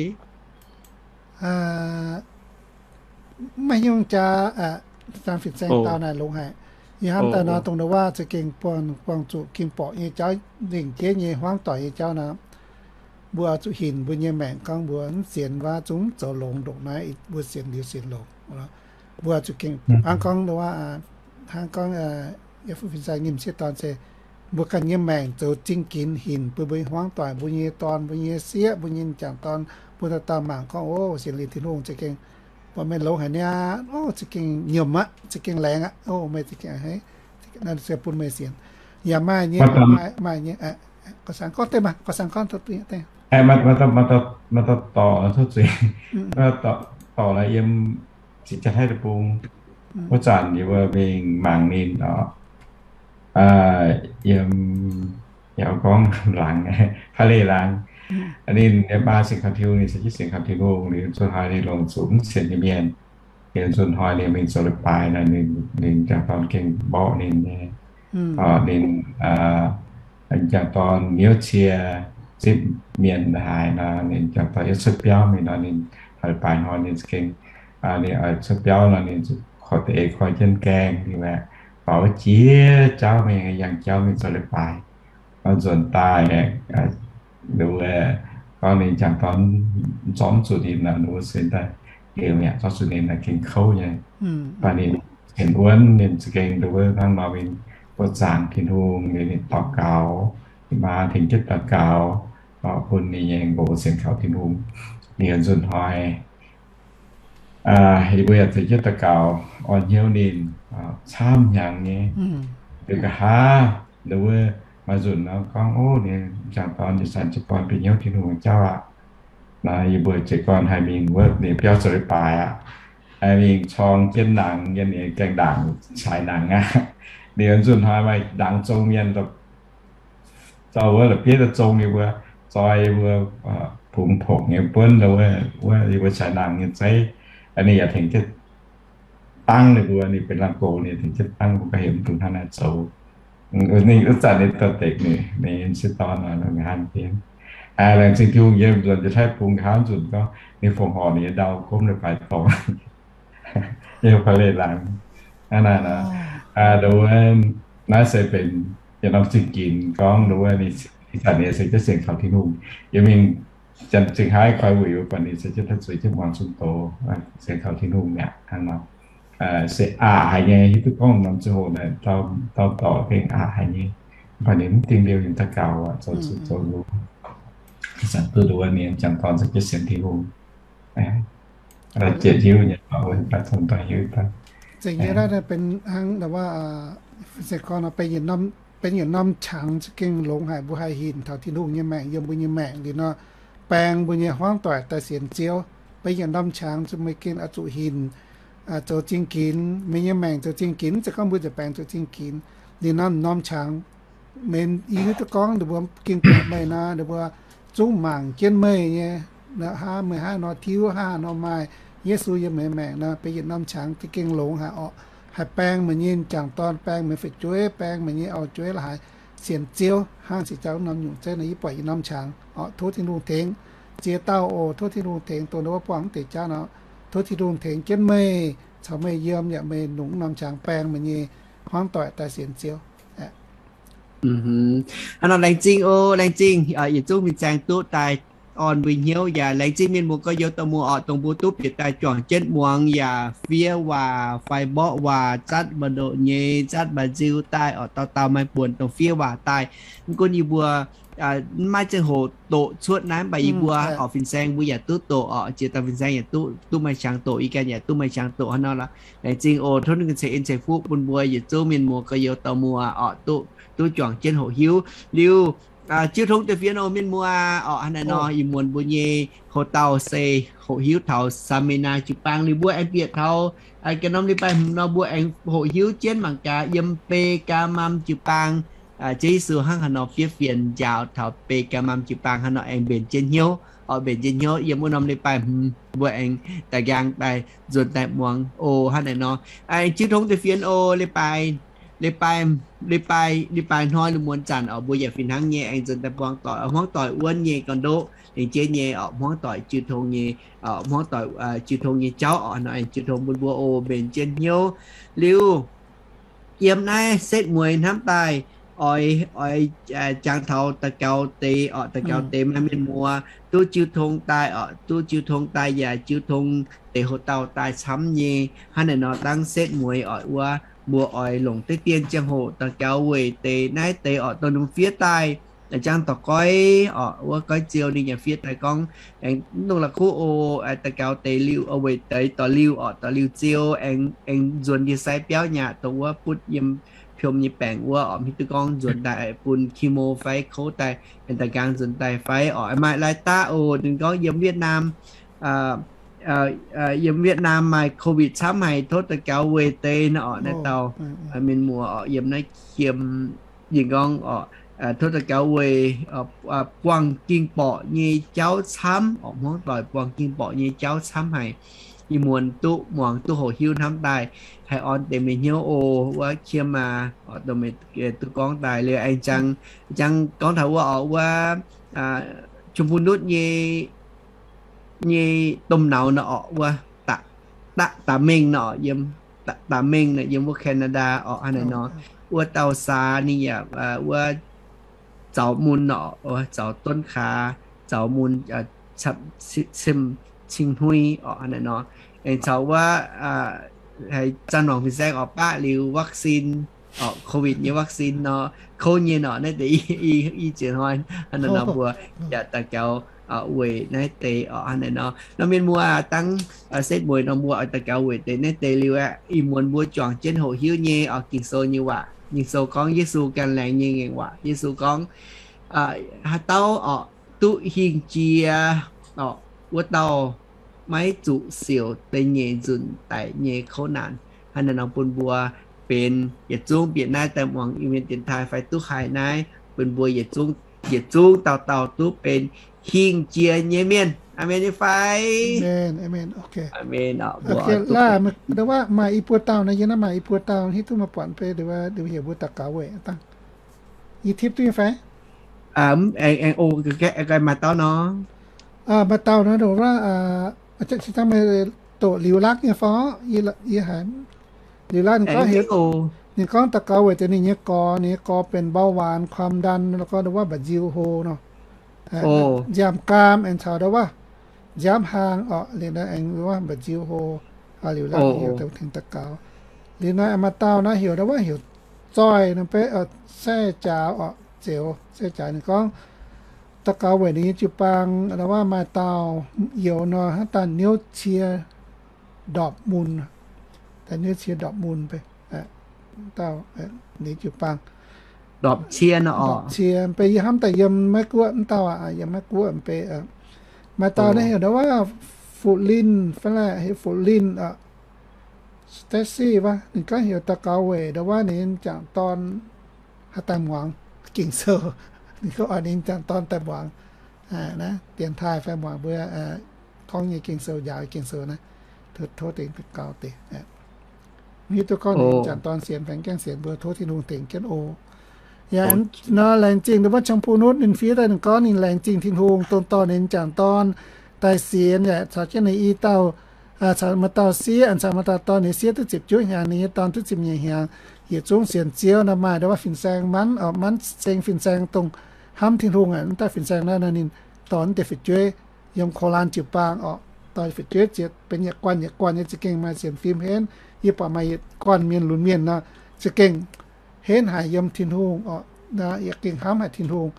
Maiv nyungc jaax, Zaangc Fin-Saeng dau naaic longx haic. Yie hnamv daaih nor, dongh ndau wuov za'gengh buangh, buangh zuqc gengh borqc nyei jauv, lengc jeiv nyei hmuangv doic nyei jauv nor, mbuo oix zuqc hinc mbuo nyei maengc gorngv mbuo mv sienx wuov zungv zoux longx ndongc naaiv mbuo sienx liuz sienx longx. Mbuo zuqc gengh hnangv gorngv ndau wuov, hnangv gorngv Fin-Saeng nyei m'sieqv dorn se, mbuo ganh nyei maengc zoux zingh ginx hinc bun mbuo nyei hmuangv doic, mbuo nyei dorn, mbuo nyei sieqv, mbuo nyei m'jangc dorn, mbuo dauh dauh mangc gorngv, o, sienx liuz Tin-Hungh za'gengh buatc meih longx haic niaa, o, za'gengh nyiemc aqv, za'gengh laengz aqv, o, meih za'gengh, naaiv se bun meih sienx. Yaac maaih nyei, maaih nyei, gorngv saang gorngv deix, gorngv saang gorngv deix. Maaih dauh dorc cuotv zuiz, dorc naaiv yiem Zingh Jaa-Taiv Deic-Bung. Wuov zanc yie mbuo mingh mangc ninh oc, yiem, yaac gorngv laangz, Pai Leih Laangz. Ninh yiem maa sienx kaux Tin-Hungh, ninh se jienv sienx kaux Tin-Hungh, liuz nzunc hnoi ninh longc zuqc mv sienx nyei mienh. Liuz nzunc hnoi ninh mingh zoux leiz-baaix nor, ninh jangc dorn gengh mborqv ninh nyei. Ninh jangc dorn hnyouv cie zipv mienh haaix nor, ninh jangc dorn yiem cuotv biauv mingh nor, ninh haaix baaix hnoi ninh za'gengh, ninh oix cuotv biauv nor, ninh zuqc koi deix koi jienv gaengh, ninh aeqv, faaux jiex jauv mingh, yangh jauv mingh zoux leiz-baaix. Nor nzuonx daaih, ninh gorngv ninh jangc dorn zorqv mv zuqc ninh nor, ninh mbuo se daaih liuz mi'aqv, zorqv zuqc ninh naaic gengh kouv nyei. Mv baac ninh sienx wuonv, ninh za'gengh nduov hnangv nor mingh buoqc zaangc Tin-Hungh, ninh daux gaux, ninh maa tengx jienv daux gaux, bun ninh nyei nqox sienx kaux Tin-Hungh. Liuz nzunc hnoi yie mbuo yaac tengx jienv daux gaux orn hnyouv ninh camv hnyangx nyei. Liuz nqa'haav nduov maaih nzunc nor gorngv, o, ninh jangc dorn ih zanc jiez gorn bieqc hnyouv Tin-Hungh nyei jauv aqv. Nor yie mbuo jiez gorn haih mingh wuov ninh biauv zoux leiz-baaix aqv. Haih mingh corng jienv nangx, yiem ninh gaengh ndaangc caaix nangx aqv. Liuz nzunc hnoi maaih nangx zong mienh dorh wuov la'bieiv daaih zong yie mbuo, zoi yie mbuo pungx pongc nyei buonv wuov, wuov yie mbuo caaix nangx nyei zeiv. Ninh yaac tengx jienv dangv ninh mbuo, ninh benx laangz gox, ninh tengx jienv dangv mbuo ga'heuc mv dungx hnangv naaiv zoux. Ninh wuov zanc ninh dorh dekc ninh, ninh m'sieqv dorn nor, ninh hnangv jienv. Laengz zingh Tin-Hungh yiem nzuonx Janx-Taiv Bung nqa'haav nzunc gorngv ninh fongc horc ninh nyei ndau gomv leiz-baaix dorngx. Yiem Pai Leih Laangz. Hnangv naaic nor, nduov, naaiv se benx yietc norm zingh ginx gorngv nduov, ih zanc ninh se jienv sienx kaux Tin-Hungh. Yie mingh Janx-Zingh Haaix koi wuic wuov, baac ninh se jienv daaih zueiz jienv muangx zungv doz, sienx kaux Tin-Hungh mi'aqv hnangv nor. Se aqc haic nyei, hiuv duqv gorngv norm ziangh hoc naaic dauh dorc gengh aqc haic nyei, mv baac ninh mv dingh liouh ninh daux gaux aqv, zoux zuqc zoux lungh. Ih zanc duqv nduov ninh jangx dorn se jienv sienx Tin-Hungh. Jiex hiuv nyei, zengc nyei naaiv benx hnangv se gorngv benx yietc norm qangx za'gengh longx haic mbuo haih hinc taux Tin-Hungh nyei maengc yiem mbuo nyei maengc liuz nor, baeng mbuo nyei hmuangv doic daaih sienx Ziouv. Benx yietc norm qangx meih gengh oix zuqc hinc zoux zingh ginx, meih nyei maengc zoux zingh ginx, mv zeiz gorngv mbuo nzengc baengc zoux zingh ginx. Liuz norm, norm qangx meih, yie hiuv duqv gorngv ninh mbuo gengh buatc meih nor, ninh mbuo zungv mangc jienv meih nyei, hnangv meih hnangv nor tiuv, hnangv nor maaih Yesu yiem meih maengc nor, benx yietc norm qangx za'gengh longx haic orqc. Haih baeng meih nyei m'jangc dorn, baeng meih fu'jueiv, baeng meih nyei auv-jueiv la'haaix sienx Ziouv hnangv se jauv norm nyungc zeiv nor, yie buatc yietc norm qangx orqc. Tov Tin-Hungh tengx ziex dauh oc. Tov Tin-Hungh tengx dongh wuov buangh mv deix jauv nor, tov Tin-Hungh tengx jienv meih caux meih yiem yaac meih longc norm qangx baeng meih nyei hmuangv doic daaih sienx Ziouv. Hnangv nor laengz zingh oc, laengz zingh yietc zungv fin-saeng duqv daaih orn mbuo hnyouv yaac laengz zingh mienh muoz gorx-youz dorh muoz orqc, dongh mbuo duqv bieqc daaih juangc jienv muangx yaac fiev waac fai mborqv waac zatv mba'ndoqc nyei, zatv mba'nziu daaih orqc, dauh dauh maaih buonc dongh fiev waac daaih. Mv gunv yie mbuo maiv ziangh hoc doqc cuotv naaiv, mv baac yie mbuo orqc fin-saeng mbuo yaac duqv doqc orqc, jiex dauh fin-saeng yaac duqv, duqv maaih qangx doqc, ih ganh yaac duqv maaih qangx doqc hnangv nor lorqc. Laengz zingh oc, tov ninh ganh ceix en ceix fuqv bun mbuo yietc zungv mienh muoz gorx-youz dorh muoz orqc, duqv, duqv juangc jienv hoqc hiuv liuz, jiu tong deix fienx oc mienh muoz orqc, hnangv naaiv nor ih muonz mbuo nyei houx-dauh se hoqc hiuv taux Sacramento jiu-baang liuz mbuo aengx bieqc taux ganh norm leiz-baaix hmz nor mbuo aengx hoqc hiuv jienv mangc gaax yiem Begaa Mam jiu-baang Ziouv Yesu hnangv haaix nor fiev fienx njaaux taux Begaa Mam jiu-baang hnangv nor aengx mbenc jienv hnyouv orqc, mbenc jienv hnyouv yiem wuov norm leiz-baaix hmz mbuo aengx daaih nqaang daaih nzuonx daaih muangx oc, hnangv naaiv nor. Aengx jiu tong deix fienx oc, leiz-baaix, leiz-baaix, leiz-baaix hnoi liuz muonz zanc orqc mbuo yaac fih hnangv nyei aengx nzuonx daaih buangh doic, hmuangv doic wuonv nyei gorn-ndoqv, lengc jeiv nyei orqc, hmuangv doic jiu tong nyei, hmuangv doic jiu tong nyei jauv orqc, hnangv nor aengx jiu tong bun mbuo oc, mbenc jienv hnyouv liuz yiem naaiv setv mueiz hnamv daaih oix, oix jangx taux daux gaux deix orqc, daux gaux deix maaih mienh muoz duqv jiu tong daaih orqc, duqv jiu tong daaih yaac jiu tong deix houx-dauh daaih camv nyei. Hnangv naaiv nor dangv setv mueiz orqc wuov mbuo oix longc deix dien ziangh hoc daux gaux weic deix naaiv deix orqc, dongh ninh fiev daaih jangx dorc goiv orqc, wuov goiv ziou ninh yaac fiev daaih gorngv aengx mv dungx la'kuqv oc, daux gaux deix liuz weic deix dorc liuz orqc, dorc liuz ziou aengx, aengx nzuonx ndie-sai biauv nyei aqv, dongh wuov butv yiem piom nyei baengc wuov orqc, mv hiuv duqv gorngv nzuonx daaih bun chemo fai kouv daaih, aengx daaih nqaang nzuonx daaih fai orqc, maaih lai-daqv oc, ninh gorngv yiem Vietnam, yiem Vietnam maaih COVID camv haic, tov daux gaux weic deix nor orqc, naaiv dauh mienh muoz orqc yiem naaiv Kiem yinh gorngv orqc, tov daux gaux weic buangh ging borqc nyei jauv camv orqc, hmuangv doic buangh ging borqc nyei jauv camv haic. Ih muonz duqv muangx duqv hoqc hiuv hnamv daaih haih orn deix meih hnyouv oc, wuov Kiem aac, dongh meih duqv gorngv daaih liuz aengx jangx, jangx gorngv taux wuov orqc, wuov Chum Pun Nutv nyei, nyei domh nauz nor orqc, wuov Daaih Mengh nor, yiem Daaih Mengh nor, yiem wuov Canada orqc, hnangv naaiv nor. Wuov dauh saax ninh yaac wuov zaux mun nor, zaux dunv kaax, zaux mun, cing hnui orqc, hnangv naaiv nor. Aengx caux wuov haiz zanc-wangc fin-saeng orqc baqv liuz vaccine orqc, COVID nyei vaccine nor, kouv nyei nor, naaiv deix i ziex hnoi hnangv naaiv nor mbuo yaac daux gaux weic naaiv deix orqc, hnangv naaiv nor. Nor mienh muoz dangv setv mueiz nor mbuo oix daux gaux weic deix naaiv deix liuz aeqv, ih muonz mbuo juangc jienv hoqc hiuv nyei orqc, Ging-Sou nyei waac. Ging-Sou gorngv Yesu ganh laengz nyei ngaengc waac. Yesu gorngv, haaix dauh orqc duqv hingh jiex orqc, wuov dauh maiv zuqc siouc da'nyeic nzunc daic nyei kouv naanc. Hnangv naaiv nor bun mbuo benx yietc zungv bieqc naaiv daaih muangx Iu-Mienh dienx taaih fai duqv haiz naaiv, bun mbuo yietc zungv, yietc zungv dauh dauh duqv benx hingh jiex nyei mienh. Aamen nyei fai? Aamen. Aamen. Maaih i buo dauh nor, yie naaiv maaih i buo dauh hiuv duqv maaih buatc beiv, heuc mbuo daux gaux weic dangh. Yie tipv duqv nyei fai? Maaih dauh nor, dongh wuov, dangh meih doqc Liuz Lakv nyei fai? Yie haiz Liuz Lakv ninh gorngv, ninh gorngv daux gaux weic deix ninh nyei gorx, ninh nyei gorx benx เบาหวาน ความดัน la'gorngv dongh wuov mba'nziu hlo nor. Nziaamv-gaam aengx caux dongh wuov nziaamv-haang orqc, liuz naaiv aengx wuov mba'nziu hlo. Liuz Lakv tengx daux gaux. Liuz naaiv maaih dauh naaiv heuc dongh wuov heuc Zoih nor, beiv Sai-Jaax orqc, Zeux Sai-Jaax ninh gorngv daux gaux weic ninh nyei jiu-baang dongh wuov maaih dauh youz nor, hnangv daaih niouv cie ndorpc mun, daaih niouv cie ndorpc mun beiv, dauh ninh jiu-baang ndorpc cie, beiv yie hnamv daaih yiem Meiv Guoqv mv dauh aqv, yiem Meiv Guoqv beiv. Maaih dauh naaiv heuc dongh wuov Fu Linh fai laeh, heuc Fu Linh orqc, Stacy wuov, ninh gorngv heuc daux gaux weic dongh wuov ninh nyei m'jangc dorn haaix daaih muangx Ging-Sou. Ninh gorngv oix ninh m'jangc dorn daaih muangx naaiv dienx taaih fai muangx mbuo gorngv nyei Ging-Sou, njaaux Ging-Sou naaiv. Tov dengx daux gaux deix. Mv hiuv duqv gorngv ninh m'jangc dorn sienx fai mv gaengh sienx, mbuo tov Tin-Hungh tengx jienv oc. Yaac nor laengz zingh dongh wuov Chong Bung Nutv ninh fiev daaih, ninh gorngv ninh laengz zingh Tin-Hungh dongh dorh ninh m'jangc dorn daaih sienx yaac caux jienv ninh i dauh, caux maaih dauh sieqv, caux maaih dauh dorn, ninh sieqv duqv ziepc juov hnyangx, ninh nyei dorn duqv ziepc nyeic hnyangx. yietc zungv sienx Ziouv nor maaih ndau wuov fin-saeng manv, manv zeng fin-saeng dongh hnamv Tin-Hungh aqv. Wuov dauh fin-saeng naaiv nor ninh dorh wuov deix fu'jueiv yiem Ko^lan jiu-baang orqc, dorh fu'jueiv ziex benx yietc guanh yietc guanh nyei za'gengh maaih sienx fim henv. Yie buatc maaih yietc guanh mienh lunx mienh nor za'gengh henv haic yiem Tin-Hungh orqc, yaac gengh hnamv haic Tin-Hungh,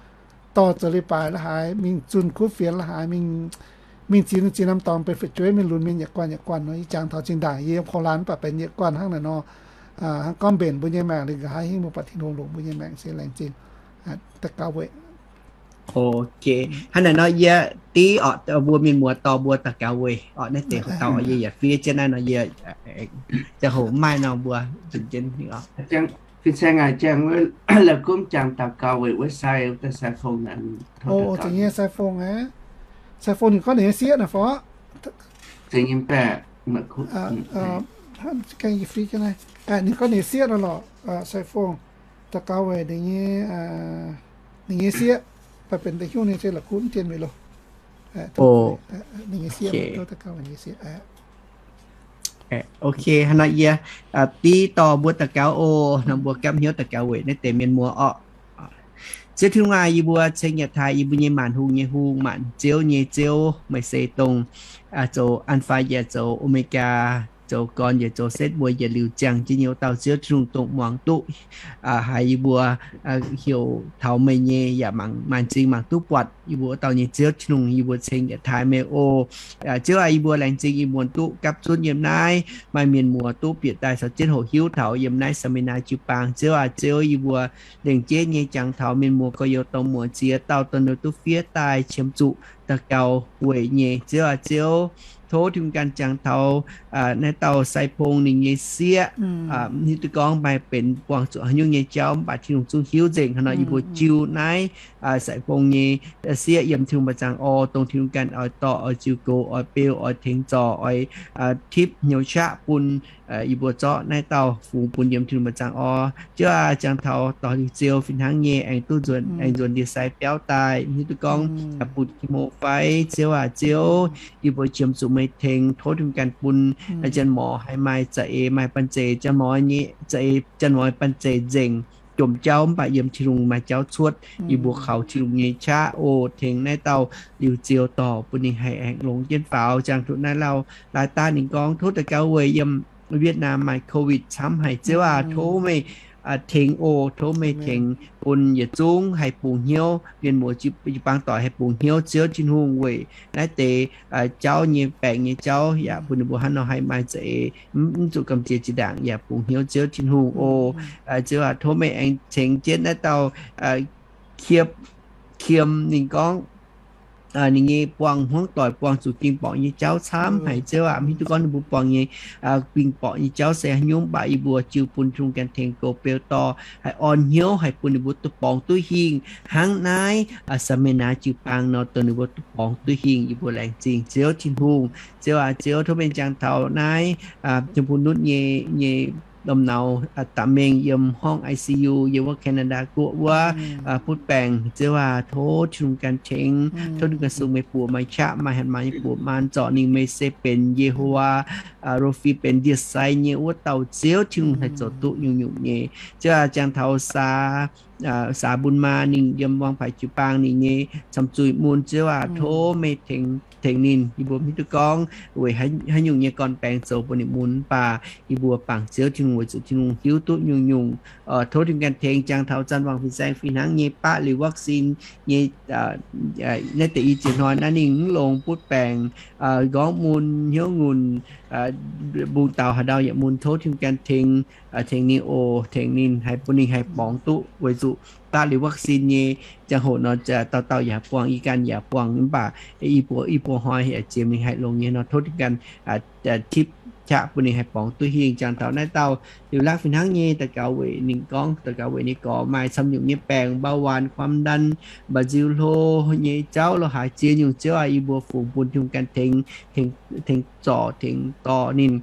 dorh zoux leiz-baaix la'haaix, mingh zunh kuv fienx la'haaix, mingh ziex norm ziex norm dorngx benx fu'jueiv mienh lunx mienh yietc guanh yietc guanh nor. Yie jangx taux zinh ndaangc yie yiem Ko^lan mv baac benx yietc guanh hnangv naaic nor, hnangv gorngv mbenc mbuo nyei maengc liuz nqa'haav hingv mbuo buatc Tin-Hungh longc mbuo nyei maengc se laengz zingh daux gaux weic. Ok, hnangv naaic nor yie div orqc, mbuo mienh muoz dorh mbuo daux gaux weic orqc, naaiv deix hoc dauh yie yaac fiev jienv naaiv nor yie ziangh hoc maaih nor mbuo nzunc jienv. Fin-saeng aac, jangx wuov la'kumv jangx daux gaux weic website wuov deix cell phone naaic. Cell phone aqv. Cell phone ninh gorngv ninh nyei sieqv naaic fov. Ninh gorngv ninh nyei sieqv nor lorqc, cell phone daux gaux weic ninh nyei, ninh nyei sieqv, baac benx deix hiuv ninh se la'kuqv mv dien weic loh. Ninh nyei sieqv, daux gaux weic ninh nyei sieqv. Ok, hnangv nor yie div dorh mbuo daux gaux oc. Nor mbuo gapv hnyouv daux gaux weic naaiv deix mienh muoz orqc. Ziouv Tin-Hungh aah, yie mbuo ceng yaac taaih yie mbuo nyei maanc hungh nyei hungh, maanc ziouv nyei Ziouv. Meih se dongh zoux Alpha yaac zoux Omega, zoux gorn yaac zoux setv, mbuo yietc liuz ziangh jienv nyei wuov dauh Ziouv Tin-Hungh dongh muangx duqv haiz yie mbuo heuc taux meih nyei yaac mangc maaih m'zing mangc duqv buatc yie mbuo wuov dauh nyei Ziouv Tin-Hungh. Yie mbuo ceng yaac taaih meih oc. Ziouv aah, yie mbuo laengz zingh yie mbuo duqv gapv zunv yiem naaiv maaih mienh muoz duqv bieqc daaih caux jienv hoqc hiuv taux yiem naaiv Sambinaa jiu-baang. Ziouv aah, Ziouv, yie mbuo lengc jeiv nyei jangx taux mienh muoz gorx-youz dorh muoz ziex dauh dongh ninh duqv fiev daaih qiemx zuqc daux gaux weic nyei. Ziouv aah, Ziouv, tov Tin-Hungh ganh jangx taux naaiv dauh Sai Pong ninh nyei sieqv, hiuv duqv gorngv maaih benx buangh zuqc haaix nyungc nyei jauv mv baac Tin-Hungh zungv hiuv nzengc. Hnangv nor yie mbuo jiu naaiv Sai Pong nyei sieqv yiem Tin-Hungh mba'zangc orqc, dongh Tin-Hungh ganh oix dorh, oix ziux goux, oix beu, oix tengx zorc, oix tipv hnyouv qaqv bun yie mbuo zorqv naaiv dauh fungx bun yiem Tin-Hungh mba'zangc orqc. Ziouv aah, jangx taux dorh liuz ziouc fih hnangv nyei aengx duqv nzuonx, aengx nzuonx ndie-sai biauv daaih. Hiuv duqv gorngv bun ki mo fai, Ziouv aah, Ziouv, yie mbuo qiemx zuqc meih tengx. Tov Tin-Hungh ganh bun janx-morc haih maaih za'eix maaih banh zeic, janx-morc nyei za'eix, janx-morc banh zeic nzengc, jomc jauv mv baac yiem Tin-Hungh maaih jauv cuotv. Yie mbuo kaux Tin-Hungh nyei qaqv oc, tengx naaiv dauh liuz ziouc dorh bun ninh haih aengx longx jienv faaux. Jangx duqv naaiv lauh laaix daaih ninh gorngv tov daux gaux weic yiem Vietnam maaih COVID camv haic. Ziouv aah, tov meih tengx oc, tov meih tengx bun yietc zungv haih bungx hnyouv. Mienh muoz jiu-baang doic haih bungx hnyouv Ziouv Tin-Hungh weic naaiv deix jauv nyei baengc nyei jauv, yaac bun ninh mbuo hnangv nor haih maaih za'eix, mv zuqc gamh nziex zinh ndaangc, yaac bungx hnyouv Ziouv Tin-Hungh oc. Ziouv aah, tov meih aengx tengx jienv naaiv dauh Kiepv, Kiem, ninh gorngv ninh nyei buangh hmuangv doic buangh zuqc ging borqc nyei jauv camv haic. Ziouv aah, mv hiuv duqv gorngv ninh mbuo buangh nyei ging borqc nyei jauv se haaix nyungc, mv baac yie mbuo jiu bun Tin-Hungh ganh tengx goux beu dorh, haih orn hnyouv, haih bun ninh mbuo duqv borngz duqv hingh hnangv naaiv Sambinaa jiu-baang nor, dongh ninh mbuo duqv borngz duqv hingh. Yie mbuo laengz zingh Ziouv Tin-Hungh. Ziouv aah, Ziouv, tov meih jangx taux naaiv Tin-Hungh nutv nyei, nyei lomh naux da'mengh yiem horngh I C U yiem wuov Canada guoqv wuov butv baengc. Ziouv aah, tov Tin-Hungh ganh tengx, tov Tin-Hungh ganh sung meih buoz maaih qaqv, maaih hatc maaz nyei buoz maan zorc ninh. Meih se benx Ye^ho^waa Rofi, benx ndie-sai nyei wuov dauh Ziouv Tin-Hungh haih zoux duqv nyungc-nyungc nyei. Ziouv aah, jangx taux Saa, Saa Mbun Maa ninh yiem Wang Paaix jiu-baang ninh nyei camv-zuih mun. Ziouv aah, tov meih tengx, tengx ninh. Yie mbuo mv hiuv duqv gorngv weic haaix nyungc nyei gorn-baengx zoux bun ninh mun, mv baac yie mbuo bangc Ziouv Tin-Hungh weic zuqc Tin-Hungh hiuv duqv nyungc-nyungc. Tov Tin-Hungh ganh tengx. Jangx taux Zanc Wangc fin-saeng fih hnangv nyei baqv liuz vaccine nyei naaiv deix i ziex hnoi naaiv ninh mv longx butv baengc, nqorngv mun, hnyouv ngunc, mbungv daux haaix ndau yaac mun. Tov Tin-Hungh ganh tengx, tengx ninh oc, tengx ninh haih bun ninh haih borngz duqv weic zuqc baqv liuz vaccine nyei ziangh hoc nor, dauh dauh yaac buangh, yie ganh yaac buangh, mv baac i buo, i buo hnoi yaac ziemx ninh haih longx nyei nor, tov Tin-Hungh ganh tipv qaqv bun ninh haih borngz duqv hingh. Jangx taux naaiv dauh liuz lakv fih hnangv nyei daux gaux weic ninh gorngv, daux gaux weic ninh gorx maaih camv nyungc nyei baengc, เบาหวาน ความดัน, mba'nziu hlo nyei jauv lo haaix ziex nyungc. Ziouv aah, yie mbuo fungx bun Tin-Hungh ganh tengx, tengx zorc, tengx dorh ninh,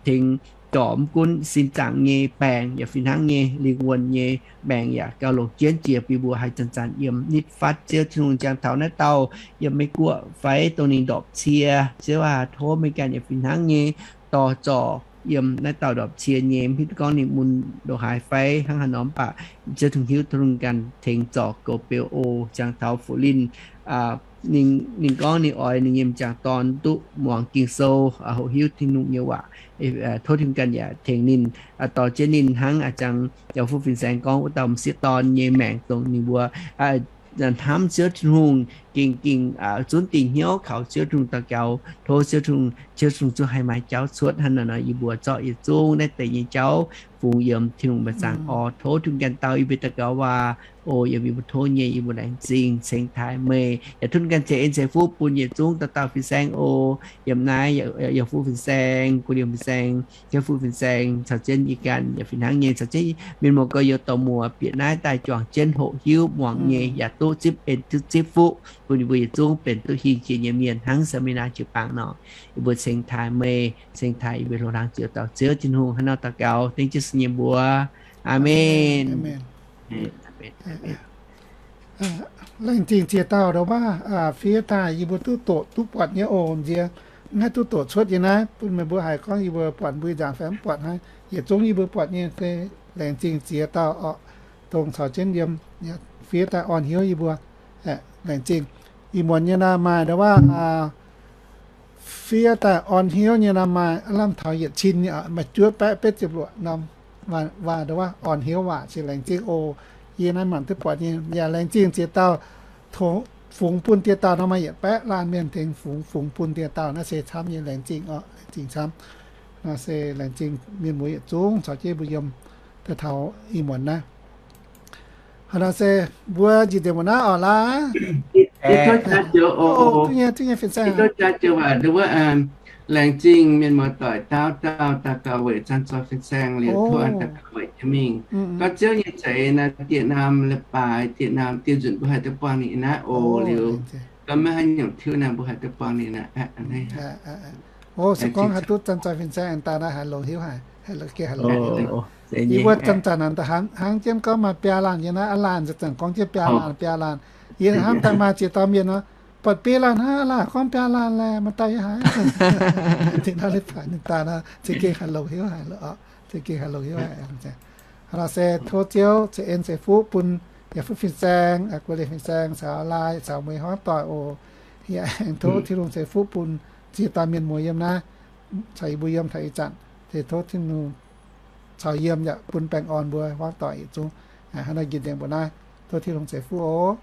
tengx zorc mv gunv sin zaangc nyei baengc yaac fih hnangv nyei, lingh wuonh nyei baengc yaac gauh longc jienv jiex bun mbuo haih zanc-zanc yiem nitv fatv Ziouv Tin-Hungh. Jangx taux naaiv dauh yiem Meiv Guoqv fai dongh ninh ndorpc cie, Ziouv aah, tov meih ganh yaac fih hnangv nyei dorh zorc yiem naaiv dauh ndorpc cie nyei, mv hiuv duqv gorngv ninh mun ndongc haaix fai hnangv haaix nor, mv baac Ziouv Tin-Hungh hiuv, tov Tin-Hungh ganh tengx zorc goux beu oc. Ziangh taux Fu Linh, ninh, ninh gorngv ninh oix ninh nyei m'jangc dorn duqv muangx Ging-Sou, hoqc hiuv Tin-Hungh nyei waac. Tov Tin-Hungh ganh yaac tengx ninh, dorh jienv ninh hnangv a'jangc yaac fuqv fin-saeng gorngv wuov dauh m'sieqv dorn nyei maengc, dongh ninh mbuo hnamv Ziouv Tin-Hungh, ging, ging zunv dingc hnyouv kaux Ziouv Tin-Hungh daux gaux, tov Ziouv Tin-Hungh, Ziouv Tin-Hungh zungv haih maaih jauv cuotv hnangv naaiv nor, yie mbuo zorqv yietc zungv naaiv deix nyei jauv fungx yiem Tin-Hungh mba'zangc oc. Tov Tin-Hungh ganh dau yie mbuo daux gaux waac oc. Yiem yie mbuo tov nyei, yie mbuo laengz zingh cengx taaih meih, yaac tov Tin-Hungh ganh ceix en ceix fuqv bun yietc zungv dauh dauh fin-saeng oc. Yiem naaiv yaac fuqv fin-saeng, guv liemh fin-saeng, jienv fuqv fin-saeng caux jienv yie ganh yaac fih hnangv nyei caux jienv mienh muoz gorx-youz dorh muoz bieqc naaiv daaih juangc jienv hoqc hiuv muangx nyei yaac duqv zipv en duqv zipv fuqv bun yie mbuo yietc zungv benx duqv hingh jiex nyei mienh hnangv Saa^mi^naa jiu-baang nor. Yie mbuo cengx taaih meih, cengx taaih yie mbuo hlo hlang ziouc dauh Ziouv Tin-Hungh hnangv nor daux gaux dengv Yesu nyei mbuox. Aamen. Laengz zingh ziex dauh ndau wuov, fiev daaih yie mbuo duqv doqc duqv buatc nyei oc nziex. Mv haih duqv doqc cuotv nyei naaiv bun meih mbuo haiz gorngv yie mbuo buatc mbui nzaangc fai mv buatc hnangv, yietc zungv yie mbuo buatc nyei se laengz zingh ziex dauh oc, dongh caux jienv yiem fiev daaih orn hnyouv yie mbuo. Laengz zingh. Ih muonz nyei naaiv maaih ndau wuov fiev daaih orn hnyouv nyei naaiv maaih aav lamh taux yietc cin nyei, maaih juov baeqv betv ziepc luoqc norm waac ndau wuov orn hnyouv waac se laengz zingh oc. Yie naaiv mangc duqv buatc nyei yaac laengz zingh ziex dauh fungx bun dieh dauh nor maaih yietc baeqv laanh mienh tengx fungx, fungx bun dieh dauh naaiv se camv nyei laengz zingh oc, laengz zingh camv. Naaiv se laengz zingh mienh muoz yietc zungv caux jienv mbuo yiem daaih taux ih muonz naaiv. Hnangv naaic se mbuo njiec nzengc mbuo naaiv oc laaix. Duqv nyei, duqv nyei fin-saeng. Laengz zingh mienh muoz doic dauh dauh daux gaux weic zanc zoih fin-saeng liuz tov an daux gaux weic jiex mingh. Gorngv Ziouv nyei za'eix naaiv dieh naamh leiz-baaix, dieh naamh dieh nzunc mbuo haih duqv buangh ninh naaiv oc. Liuz gorngv maiv haaix nyungc tiuv naaiv mbuo haih duqv buangh ninh naaiv. O, se gorngv haih duqv zanc zoih fin-saeng daaih naaiv haaix longx hiuv haic, gengh haaix longx hiuv. Yie mbuo zanc zanc naaic hnangv jienv gorngv maaih biaa laanh nyei naaiv, aav laanh zanc zanc gorngv jienv biaa laanh, biaa laanh. Yie hnamv daaih maaih ziex dauh mienh nor, buatc biaa laanh hnangv, aav laanh gorngv biaa laanh laeh, maaih daaih yiem haaix. Dingc naaiv leiz-baaix ninh daaih naaiv za'gengh haaix longx hiuv haic, za'gengh haaix longx hiuv haic. Hnangv nor se tov Ziouv ceix en ceix fuqv bun yaac fuqv fin-saeng, guei leiz fin-saeng caux laai caux mueiz hmuangv doic oc. Yaac aengx tov Tin-Hungh ceix fuqv bun ziex dauh mienh muoz yiem naaiv caux yie mbuo yiem taux ih zanc. Se tov Tin-Hungh caux yiem yaac bun baengh orn mbuo hmuangv doic yietc zungv. Hnangv nor njiec nzengc mbuo naaiv, tov Tin-Hungh ceix fuqv oc.